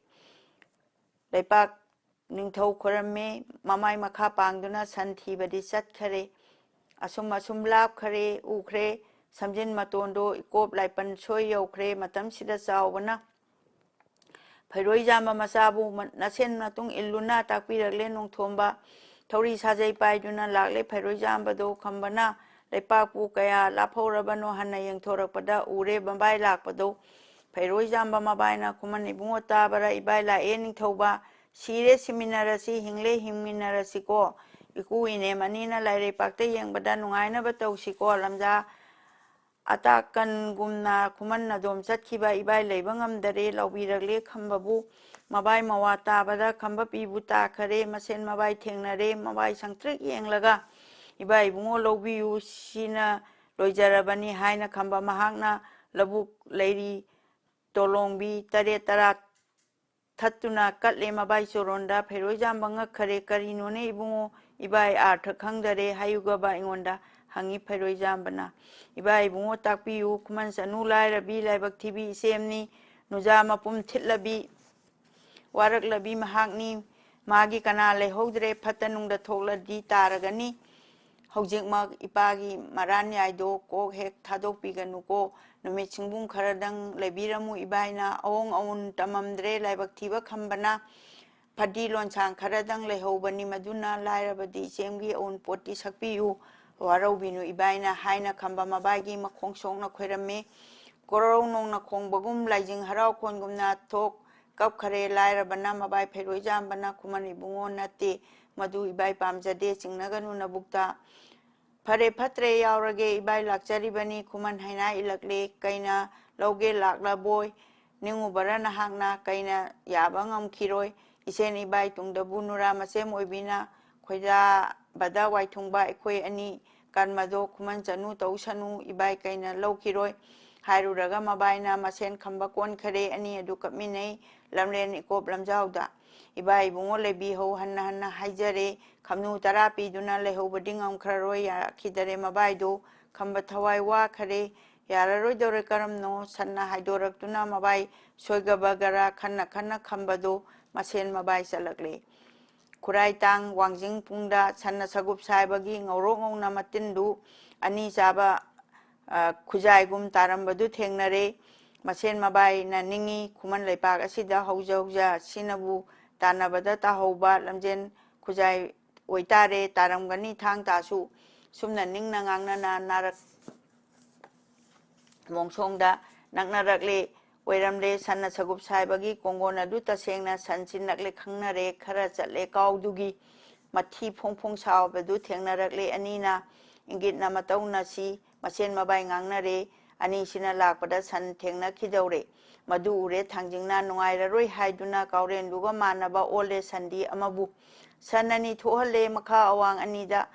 ꯂꯩꯄꯥꯛ ꯅꯤꯡꯊꯧ ꯈꯣꯏꯔꯝꯃꯦ꯫ ꯃꯃꯥꯏ ꯃꯈꯥ ꯄꯥꯡꯗꯨꯅ ꯁꯟ ꯊꯤꯕꯗꯤ ꯆꯠꯈꯔꯦ꯫ ꯑꯁꯨꯝ ꯑꯁꯨꯝ ꯂꯥꯞꯈꯔꯦ, ꯎꯈ꯭ꯔꯦ꯫ ꯁꯝꯖꯤꯟ ꯃꯇꯣꯟꯗꯣ ꯏꯀꯣꯞ ꯂꯥꯏꯄꯟ ꯁꯣꯏ ꯌꯧꯈ꯭ꯔꯦ꯫ ꯃꯇꯝꯁꯤꯗ ꯆꯥꯎꯕꯅ ꯐꯩꯔꯣꯏꯖꯥꯝꯕ ꯃꯆꯥꯕꯨ ꯃ-, ꯅꯁꯦꯟ ꯃꯇꯨꯡ ꯏꯜꯂꯨꯅ ꯇꯥꯛꯄꯤꯔꯛꯂꯦ ꯅꯣꯡꯊꯣꯝꯕ꯫ ꯊꯧꯔꯤ ꯁꯥꯖꯩ ꯄꯥꯏꯗꯨꯅ ꯂꯥꯛꯂꯦ ꯐꯩꯔꯣꯏꯖꯥꯝꯕꯗꯣ꯫ ꯈꯝꯕꯅ ꯂꯩꯄꯥꯛꯄꯨ ꯀꯌꯥ ꯂꯥꯞꯍꯧꯔꯕꯅꯣ ꯍꯟꯅ ꯌꯦꯡꯊꯣꯔꯛꯄꯗ ꯎꯔꯦ ꯃꯕꯥꯏ ꯂꯥꯛꯄꯗꯣ꯫ ꯐꯩꯔꯣꯏꯖꯥꯝꯕ ꯃꯕꯥꯏꯅ ꯈꯨꯃꯟ ꯏꯕꯨꯡꯉꯣ ꯇꯥꯕꯔ ꯏꯕꯥꯏ ꯂꯥꯛꯑꯦ ꯅꯤꯡꯊꯧꯕ꯫ ꯁꯤꯔꯦ ꯁꯤꯃꯤꯟꯅꯔꯁꯤ, ꯍꯤꯡꯂꯦ ꯍꯤꯡꯃꯤꯟꯅꯔꯁꯤꯀꯣ꯫ ꯏꯀꯨ ꯏꯅꯦꯝ ꯑꯅꯤꯅ ꯂꯥꯏꯔꯩꯄꯥꯛꯇ ꯌꯦꯡꯕꯗ ꯅꯨꯡꯉꯥꯏꯅꯕ ꯇꯧꯁꯤꯀꯣ꯫ ꯂꯝꯖꯥ ꯑꯇꯥꯀꯟꯒꯨꯝꯅ ꯈꯨꯃꯟ ꯑꯗꯣꯝ ꯆꯠꯈꯤꯕ ꯏꯕꯥꯏ ꯂꯩꯕ ꯉꯝꯗꯔꯦ ꯂꯥꯎꯕꯤꯔꯛꯂꯦ ꯈꯝꯕꯕꯨ꯫ ꯃꯕꯥꯏ ꯃꯋꯥ ꯇꯥꯕꯗ ꯈꯝꯕ ꯄꯤꯕꯨ ꯇꯥꯈꯔꯦ꯫ ꯃꯁꯦꯟ ꯃꯕꯥꯏ ꯊꯦꯡꯅꯔꯦ꯫ ꯃꯕꯥꯏ ꯁꯪꯇ꯭ꯔꯤꯛ ꯌꯦꯡꯂꯒ ꯏꯕꯥꯏ ꯏꯕꯨꯡꯉꯣ ꯂꯧꯕꯤꯌꯨ, ꯁꯤꯅ ꯂꯣꯏꯖꯔꯕꯅꯤ ꯍꯥꯏꯅ ꯈꯝꯕ ꯃꯍꯥꯛꯅ ꯂꯧꯕꯨꯛ ꯂꯩꯔꯤ ꯇꯣꯂꯣꯡꯕꯤ ꯇꯔꯦꯠ ꯇꯔꯥ ꯊꯠꯇꯨꯅ ꯀꯠꯂꯦ ꯃꯕꯥꯏ ꯆꯣꯔꯣꯟꯗ꯫ ꯐꯩꯔꯣꯏꯖꯥꯝꯕ ꯉꯛꯈꯔꯦ꯫ "ꯀꯔꯤꯅꯣꯅꯦ ꯏꯕꯨꯡꯉꯣ, ꯏꯕꯥꯏ ꯑꯥꯔꯊ ꯈꯪꯗꯔꯦ ꯍꯥꯏꯌꯨꯒꯕ ꯑꯩꯉꯣꯟꯗ?" ꯍꯪꯉꯤ ꯐꯩꯔꯣꯏꯖꯥꯝꯕꯅ꯫ "ꯏꯕꯥꯏ ꯏꯕꯨꯡꯉꯣ ꯇꯥꯛꯄꯤꯌꯨ, ꯈꯨꯃꯟ ꯆꯅꯨ ꯂꯥꯏꯔꯕꯤ, ꯂꯥꯏꯕꯛ ꯊꯤꯕꯤ ꯏꯆꯦꯝꯅꯤ, ꯅꯨꯖꯥ ꯃꯄꯨꯝ ꯊꯤꯠꯂꯕꯤ, ꯋꯥꯔꯛꯂꯕꯤ ꯃꯍꯥꯛꯅꯤ꯫ ꯃꯥꯒꯤ ꯀꯅꯥ ꯂꯩꯍꯧꯗ꯭ꯔꯦ, ꯐꯠꯇ ꯅꯨꯡꯗ ꯊꯣꯛꯂꯗꯤ ꯇꯥꯔꯒꯅꯤ꯫ ꯍꯧꯖꯤꯛꯃꯛ ꯏꯄꯥꯒꯤ ꯃꯔꯥꯟꯌꯥꯏꯗꯣ ꯀꯣꯛ ꯍꯦꯛ ꯊꯥꯗꯣꯛꯄꯤꯒꯅꯨꯀꯣ꯫ ꯅꯨꯃꯤꯠ ꯁꯤꯡꯕꯨꯡ ꯈꯔꯗꯪ ꯂꯩꯕꯤꯔꯝꯃꯨ ꯏꯕꯥꯏꯅ꯫" ꯑꯋꯣꯡ ꯑꯋꯨꯟ ꯇꯝꯃꯝꯗ꯭ꯔꯦ ꯂꯥꯏꯕꯛ ꯊꯤꯕ ꯈꯝꯕꯅ꯫ "ꯐꯗꯤ ꯂꯣꯟꯁꯥꯡ ꯈꯔꯗꯪ ꯂꯩꯍꯧꯕꯅꯤ, ꯃꯗꯨꯅ ꯂꯥꯏꯔꯕꯗꯤ ꯏꯆꯦꯝꯒꯤ ꯑꯋꯨꯟꯄꯣꯠꯇꯤ ꯁꯛꯄꯤꯌꯨ꯫ ꯋꯥꯔꯧꯕꯤꯅꯨ ꯏꯕꯥꯏꯅ" ꯍꯥꯏꯅ ꯈꯝꯕ ꯃꯕꯥꯏꯒꯤ ꯃꯈꯣꯡ ꯁꯣꯛꯅ ꯈꯣꯏꯔꯝꯃꯤ꯫ ꯀꯣꯔꯧ ꯅꯣꯡꯅ ꯈꯣꯡꯕꯒꯨꯝ ꯂꯥꯏꯖꯤꯡ ꯍꯔꯥꯎ ꯈꯣꯟꯒꯨꯝꯅ ꯊꯣꯛ ꯀꯞꯈꯔꯦ꯫ ꯂꯥꯏꯔꯕꯅ ꯃꯕꯥꯏ ꯐꯦꯔꯣꯏ ꯆꯥꯝꯕꯅ ꯈꯨꯃꯟ ꯏꯕꯨꯡꯉꯣ ꯅꯠꯇꯦ, ꯃꯗꯨ ꯏꯕꯥꯏ ꯄꯥꯝꯖꯗꯦ, ꯆꯤꯡꯅꯒꯅꯨ ꯅꯕꯨꯛꯇ꯫ "ꯐꯔꯦ ꯐꯠꯇ꯭ꯔꯦ ꯌꯥꯎꯔꯒꯦ, ꯏꯕꯥꯏ ꯂꯥꯛꯆꯔꯤꯕꯅꯤ" ꯈꯨꯃꯟ ꯍꯥꯏꯅ ꯏꯜꯂꯛꯂꯦ꯫ "ꯀꯩꯅ ꯂꯧꯒꯦ ꯂꯥꯛꯂꯕꯣꯏ ꯅꯤꯡꯉꯨꯕꯔꯥ ꯅꯍꯥꯛꯅ? ꯀꯩꯅ ꯌꯥꯕ ꯉꯝꯈꯤꯔꯣꯏ꯫ ꯏꯁꯦꯟ ꯏꯕꯥꯏ ꯇꯨꯡꯗꯕꯨ ꯅꯨꯔꯥ ꯃꯁꯦꯝ ꯑꯣꯏꯕꯤꯅ ꯈꯣꯏꯗꯥꯕꯗ ꯋꯥꯏꯊꯨꯡꯕ ꯑꯩꯈꯣꯏ ꯑꯅꯤ ꯀꯟꯃꯗꯣ ꯈꯨꯃꯟ ꯆꯅꯨ ꯇꯧꯁꯅꯨ, ꯏꯕꯥꯏ ꯀꯩꯅ ꯂꯧꯈꯤꯔꯣꯏ" ꯍꯥꯏꯔꯨꯔꯒ ꯃꯕꯥꯏꯅ ꯃꯁꯦꯟ ꯈꯝꯕ ꯀꯣꯟꯈꯔꯦ꯫ ꯑꯅꯤ ꯑꯗꯨ ꯀꯞꯃꯤꯟꯅꯩ ꯂꯝꯂꯦꯟ ꯏꯀꯣꯞ ꯂꯝꯖꯥꯎꯗ꯫ "ꯏꯕꯥꯏ ꯏꯕꯨꯡꯉꯣ ꯂꯩꯕꯤꯍꯧ" ꯍꯟꯅ ꯍꯟꯅ ꯍꯥꯏꯖꯔꯦ꯫ ꯈꯝꯅꯨ ꯇꯔꯥ ꯄꯤꯗꯨꯅ ꯂꯩꯍꯧꯕꯗꯤ ꯉꯝꯈ꯭ꯔꯔꯣꯏ, ꯌꯥꯈꯤꯗꯔꯦ ꯃꯕꯥꯏꯗꯨ꯫ ꯈꯝꯕ ꯊꯋꯥꯏ ꯋꯥꯈꯔꯦ꯫ "ꯌꯥꯔꯔꯣꯏꯗꯧꯔꯦ ꯀꯔꯝꯅꯣ?" ꯁꯟꯅ ꯍꯥꯏꯗꯣꯔꯛꯇꯨꯅ ꯃꯕꯥꯏ ꯁꯣꯏꯒꯕꯒꯔꯥ ꯈꯟꯅ ꯈꯟꯅ ꯈꯝꯕꯗꯨ ꯃꯁꯦꯟ ꯃꯕꯥꯏ ꯆꯠꯂꯛꯂꯦ꯫ ꯈꯨꯔꯥꯏ ꯇꯥꯡ ꯋꯥꯡꯖꯤꯡ ꯄꯨꯡꯗ ꯁꯟꯅ ꯁꯒꯨꯞ ꯁꯥꯏꯕꯒꯤ ꯉꯧꯔꯣꯛ ꯉꯧꯅ ꯃꯇꯤꯟꯗꯨ ꯑꯅꯤ ꯆꯥꯕ, ꯑ, ꯈꯨꯖꯥꯏꯒꯨꯝ ꯇꯥꯔꯝꯕꯗꯨ ꯊꯦꯡꯅꯔꯦ꯫ ꯃꯁꯦꯟ ꯃꯕꯥꯏꯅ ꯅꯤꯡꯏ, ꯈꯨꯃꯟ ꯂꯩꯄꯥꯛ ꯑꯁꯤꯗ ꯍꯧꯖ ꯍꯧꯖ ꯑꯁꯤꯅꯕꯨ ꯇꯥꯟꯅꯕꯗ ꯇꯥꯍꯧꯕ ꯂꯝꯖꯦꯟ ꯈꯨꯖꯥꯏ ꯑꯣꯏꯇꯥꯔꯦ, ꯇꯥꯔꯝꯒꯅꯤ ꯊꯥꯡ ꯇꯥꯁꯨ꯫ ꯁꯨꯝꯅ ꯅꯤꯡꯅ ꯉꯥꯡꯅꯅ ꯅꯥꯔꯛ ꯃꯣꯡꯁꯣꯡꯗ ꯅꯛꯅꯔꯛꯂꯦ꯫ ꯑꯣꯏꯔꯝꯂꯦ, ꯁꯟꯅ ꯁꯒꯨꯞ ꯁꯥꯏꯕꯒꯤ ꯀꯣꯡꯒꯣꯟ ꯑꯗꯨ ꯇꯁꯦꯡꯅ ꯁꯟ ꯆꯤꯟꯂꯛꯂꯦ ꯈꯪꯅꯔꯦ꯫ ꯈꯔ ꯆꯠꯂꯦ ꯀꯥꯎꯗꯨꯒꯤ ꯃꯊꯤ ꯐꯣꯡ ꯐꯣꯡ ꯁꯥꯕꯗꯨ ꯊꯦꯡꯅꯔꯛꯂꯦ꯫ ꯑꯅꯤꯅ ꯏꯪꯒꯤꯠꯅ ꯃꯇꯧꯅꯁꯤ ꯃꯁꯦꯟ ꯃꯕꯥꯏ ꯉꯥꯡꯅꯔꯦ꯫ ꯑꯅꯤꯁꯤꯅ ꯂꯥꯛꯄꯗ ꯁꯟ ꯊꯦꯡꯅꯈꯤꯗꯧꯔꯦ꯫ ꯃꯗꯨ ꯎꯔꯦ ꯊꯥꯡꯖꯤꯡꯅ ꯅꯨꯡꯉꯥꯏꯔꯔꯣꯏ ꯍꯥꯏꯗꯨꯅ ꯀꯥꯎꯔꯦꯟꯗꯨꯒ ꯃꯥꯟꯅꯕ ꯑꯣꯜꯂꯦ ꯁꯟꯗꯤ ꯑꯃꯕꯨ꯫ ꯁꯟ ꯑꯅꯤ ꯊꯣꯛꯍꯜꯂꯦ ꯃꯈꯥ ꯑꯋꯥꯡ ꯑꯅꯤꯗ꯫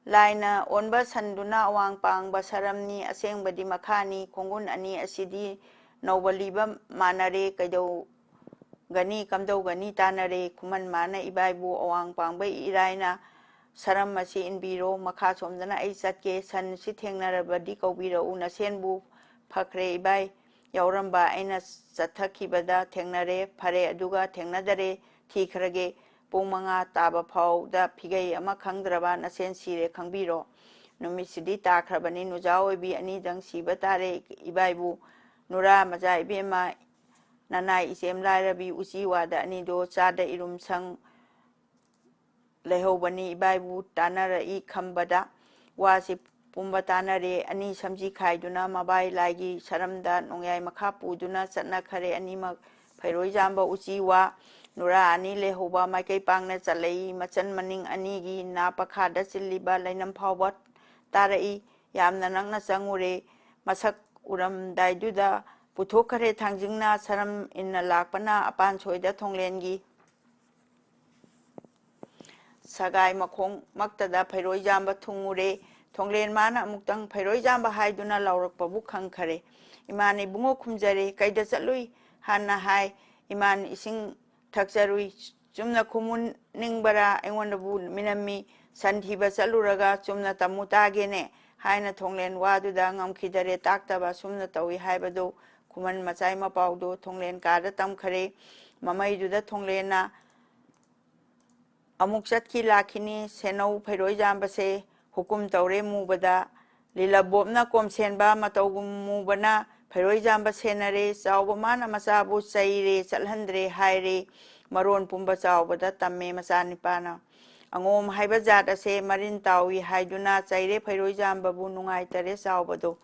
ꯂꯥꯏꯅ ꯑꯣꯟꯕ ꯁꯟꯗꯨꯅ ꯑꯋꯥꯡ ꯄꯥꯡꯕ ꯁꯔꯝꯅꯤ, ꯑꯁꯦꯡꯕꯗꯤ ꯃꯈꯥꯅꯤ꯫ ꯈꯣꯡꯒꯨꯟ ꯑꯅꯤ ꯑꯁꯤꯗꯤ ꯅꯧꯕ ꯂꯤꯕ ꯃꯥꯟꯅꯔꯦ, ꯀꯩꯗꯧꯒꯅꯤ ꯀꯝꯗꯧꯒꯅꯤ ꯇꯥꯟꯅꯔꯦ꯫ ꯈꯨꯃꯟ ꯃꯥꯅ ꯏꯕꯥꯏꯕꯨ ꯑꯋꯥꯡ ꯄꯥꯡꯕ ꯏꯔꯥꯏꯅ ꯁꯔꯝ ꯑꯁꯤ ꯏꯟꯕꯤꯔꯣ, ꯃꯈꯥ ꯁꯣꯝꯗꯅ ꯑꯩ ꯆꯠꯀꯦ꯫ ꯁꯟꯁꯤ ꯊꯦꯡꯅꯔꯕꯗꯤ ꯀꯧꯕꯤꯔꯛꯎ, ꯅꯁꯦꯟꯕꯨ ꯐꯈ꯭ꯔꯦ ꯏꯕꯥꯏ꯫ ꯌꯥꯎꯔꯝꯕ ꯑꯩꯅ ꯆꯠꯊꯈꯤꯕꯗ ꯊꯦꯡꯅꯔꯦ, ꯐꯔꯦ ꯑꯗꯨꯒ ꯊꯦꯡꯅꯗꯔꯦ, ꯊꯤꯈ꯭ꯔꯒꯦ꯫ ꯄꯨꯡ ꯃꯉꯥ ꯇꯥꯕ ꯐꯥꯎꯗ ꯐꯤꯒꯩ ꯑꯃ ꯈꯪꯗ꯭ꯔꯕ ꯅꯁꯦꯟ ꯁꯤꯔꯦ ꯈꯪꯕꯤꯔꯣ꯫ ꯅꯨꯃꯤꯠꯁꯤꯗꯤ ꯇꯥꯈ꯭ꯔꯕꯅꯤ, ꯅꯨꯖꯥ ꯑꯣꯏꯕꯤ ꯑꯅꯤꯗꯪ ꯁꯤꯕ ꯇꯥꯔꯦ꯫ ꯏꯕꯥꯏꯕꯨ ꯅꯨꯔꯥ ꯃꯆꯥ ꯏꯕꯦꯝꯃ ꯅꯅꯥꯏ ꯏꯆꯦꯝ ꯂꯥꯏꯔꯕꯤ ꯎꯆꯤ ꯋꯥꯗ ꯑꯅꯤꯗꯣ ꯆꯥꯗ ꯏꯔꯨꯝ ꯁꯪ ꯂꯩꯍꯧꯕꯅꯤ꯫ ꯏꯕꯥꯏꯕꯨ ꯇꯥꯟꯅꯔꯛꯏ ꯈꯝꯕꯗ꯫ ꯋꯥꯁꯤ ꯄꯨꯝꯕ ꯇꯥꯅꯔꯦ꯫ ꯑꯅꯤ ꯁꯝꯖꯤ ꯈꯥꯏꯗꯨꯅ ꯃꯕꯥꯏ ꯂꯥꯏꯒꯤ ꯁꯔꯝꯗ ꯅꯣꯡꯌꯥꯏ ꯃꯈꯥ ꯄꯨꯗꯨꯅ ꯆꯠꯅꯈꯔꯦ꯫ ꯑꯅꯤꯃꯛ ꯐꯩꯔꯣꯏꯖꯥꯝꯕ ꯎꯆꯤ ꯋꯥ ꯅꯨꯔꯥ ꯑꯅꯤ ꯂꯩꯍꯧꯕ ꯃꯥꯏꯀꯩ ꯄꯥꯡꯅ ꯆꯠꯂꯛꯏ꯫ ꯃꯆꯟ ꯃꯅꯤꯡ ꯑꯅꯤꯒꯤ ꯅꯥ ꯄꯈꯥꯗ ꯆꯤꯜꯂꯤꯕ ꯂꯩꯅꯝ ꯐꯥꯎꯕ ꯇꯥꯔꯛꯏ꯫ ꯌꯥꯝꯅ ꯅꯛꯅ ꯆꯪꯉꯨꯔꯦ꯫ ꯃꯁꯛ ꯎꯔꯝꯗꯥꯏꯗꯨꯗ ꯄꯨꯊꯣꯛꯈꯔꯦ ꯊꯥꯡꯖꯤꯡꯅ꯫ ꯁꯔꯝ ꯏꯟꯅ ꯂꯥꯛꯄꯅ ꯑꯄꯥꯟ ꯁꯣꯏꯗ ꯊꯣꯡꯂꯦꯟꯒꯤ ꯁꯒꯥꯏ ꯃꯈꯣꯡꯃꯛꯇꯗ ꯐꯩꯔꯣꯏꯖꯥꯝꯕ ꯊꯨꯡꯉꯨꯔꯦ꯫ ꯊꯣꯡꯂꯦꯟ ꯃꯥꯅ ꯑꯃꯨꯛꯇꯪ ꯐꯩꯔꯣꯏꯖꯥꯝꯕ ꯍꯥꯏꯗꯨꯅ ꯂꯥꯎꯔꯛꯄꯕꯨ ꯈꯪꯈꯔꯦ꯫ "ꯏꯃꯥꯅ ꯏꯕꯨꯡꯉꯣ ꯈꯨꯝꯖꯔꯦ, ꯀꯩꯗ ꯆꯠꯂꯨꯏ?" ꯍꯥꯟꯅ ꯍꯥꯏ꯫ "ꯏꯃꯥꯅ ꯏꯁꯤꯡ ꯊꯛꯆꯔꯨꯏ꯫ ꯆꯨꯝꯅ ꯈꯨꯝꯃꯨ ꯅꯤꯡꯕꯔꯥ? ꯑꯩꯉꯣꯟꯗꯕꯨ ꯃꯤꯅꯝꯃꯤ꯫ ꯁꯟ ꯊꯤꯕ ꯆꯠꯂꯨꯔꯒ ꯆꯨꯝꯅ ꯇꯝꯃꯨ ꯇꯥꯒꯦꯅꯦ?" ꯍꯥꯏꯅ ꯊꯣꯡꯂꯦꯟ ꯋꯥꯗꯨꯗ ꯉꯝꯈꯤꯗꯔꯦ꯫ ꯇꯥꯛꯇꯕ ꯑꯁꯨꯝꯅ ꯇꯧꯏ ꯍꯥꯏꯕꯗꯨ ꯈꯨꯃꯟ ꯃꯆꯥꯏ ꯃꯄꯥꯎꯗꯨ ꯊꯣꯡꯂꯦꯟ ꯀꯥꯗ ꯇꯝꯈꯔꯦ꯫ ꯃꯃꯩꯗꯨꯗ ꯊꯣꯡꯂꯦꯟꯅ ꯑꯃꯨꯛ ꯆꯠꯈꯤ ꯂꯥꯛꯈꯤꯅꯤ꯫ ꯁꯦꯅꯧ ꯐꯩꯔꯣꯏꯖꯥꯝꯕꯁꯦ ꯍꯨꯀꯨꯝ ꯇꯧꯔꯦ ꯃꯨꯕꯗ꯫ ꯂꯤꯂꯕꯣꯞꯅ ꯀꯣꯝꯁꯦꯟꯕ ꯃꯇꯧꯒꯨꯝ ꯃꯨꯕꯅ ꯐꯩꯔꯣꯏꯖꯥꯝꯕ ꯁꯦꯟꯅꯔꯦ꯫ ꯆꯥꯎꯕ ꯃꯥꯅ ꯃꯆꯥꯕꯨ ꯆꯩꯔꯦ, ꯆꯠꯍꯟꯗ꯭ꯔꯦ ꯍꯥꯏꯔꯦ꯫ ꯃꯔꯣꯟ ꯄꯨꯝꯕ ꯆꯥꯎꯕꯗ ꯇꯝꯃꯦ ꯃꯆꯥꯅꯤꯄꯥꯅ꯫ ꯑꯉꯣꯝ ꯍꯥꯏꯕ ꯖꯥꯠ ꯑꯁꯦ ꯃꯔꯤꯟ ꯇꯥꯎꯏ ꯍꯥꯏꯗꯨꯅ ꯆꯩꯔꯦ ꯐꯩꯔꯣꯏꯖꯥꯝꯕꯕꯨ꯫ ꯅꯨꯡꯉꯥꯏꯇꯔꯦ ꯆꯥꯎꯕꯗꯣ꯫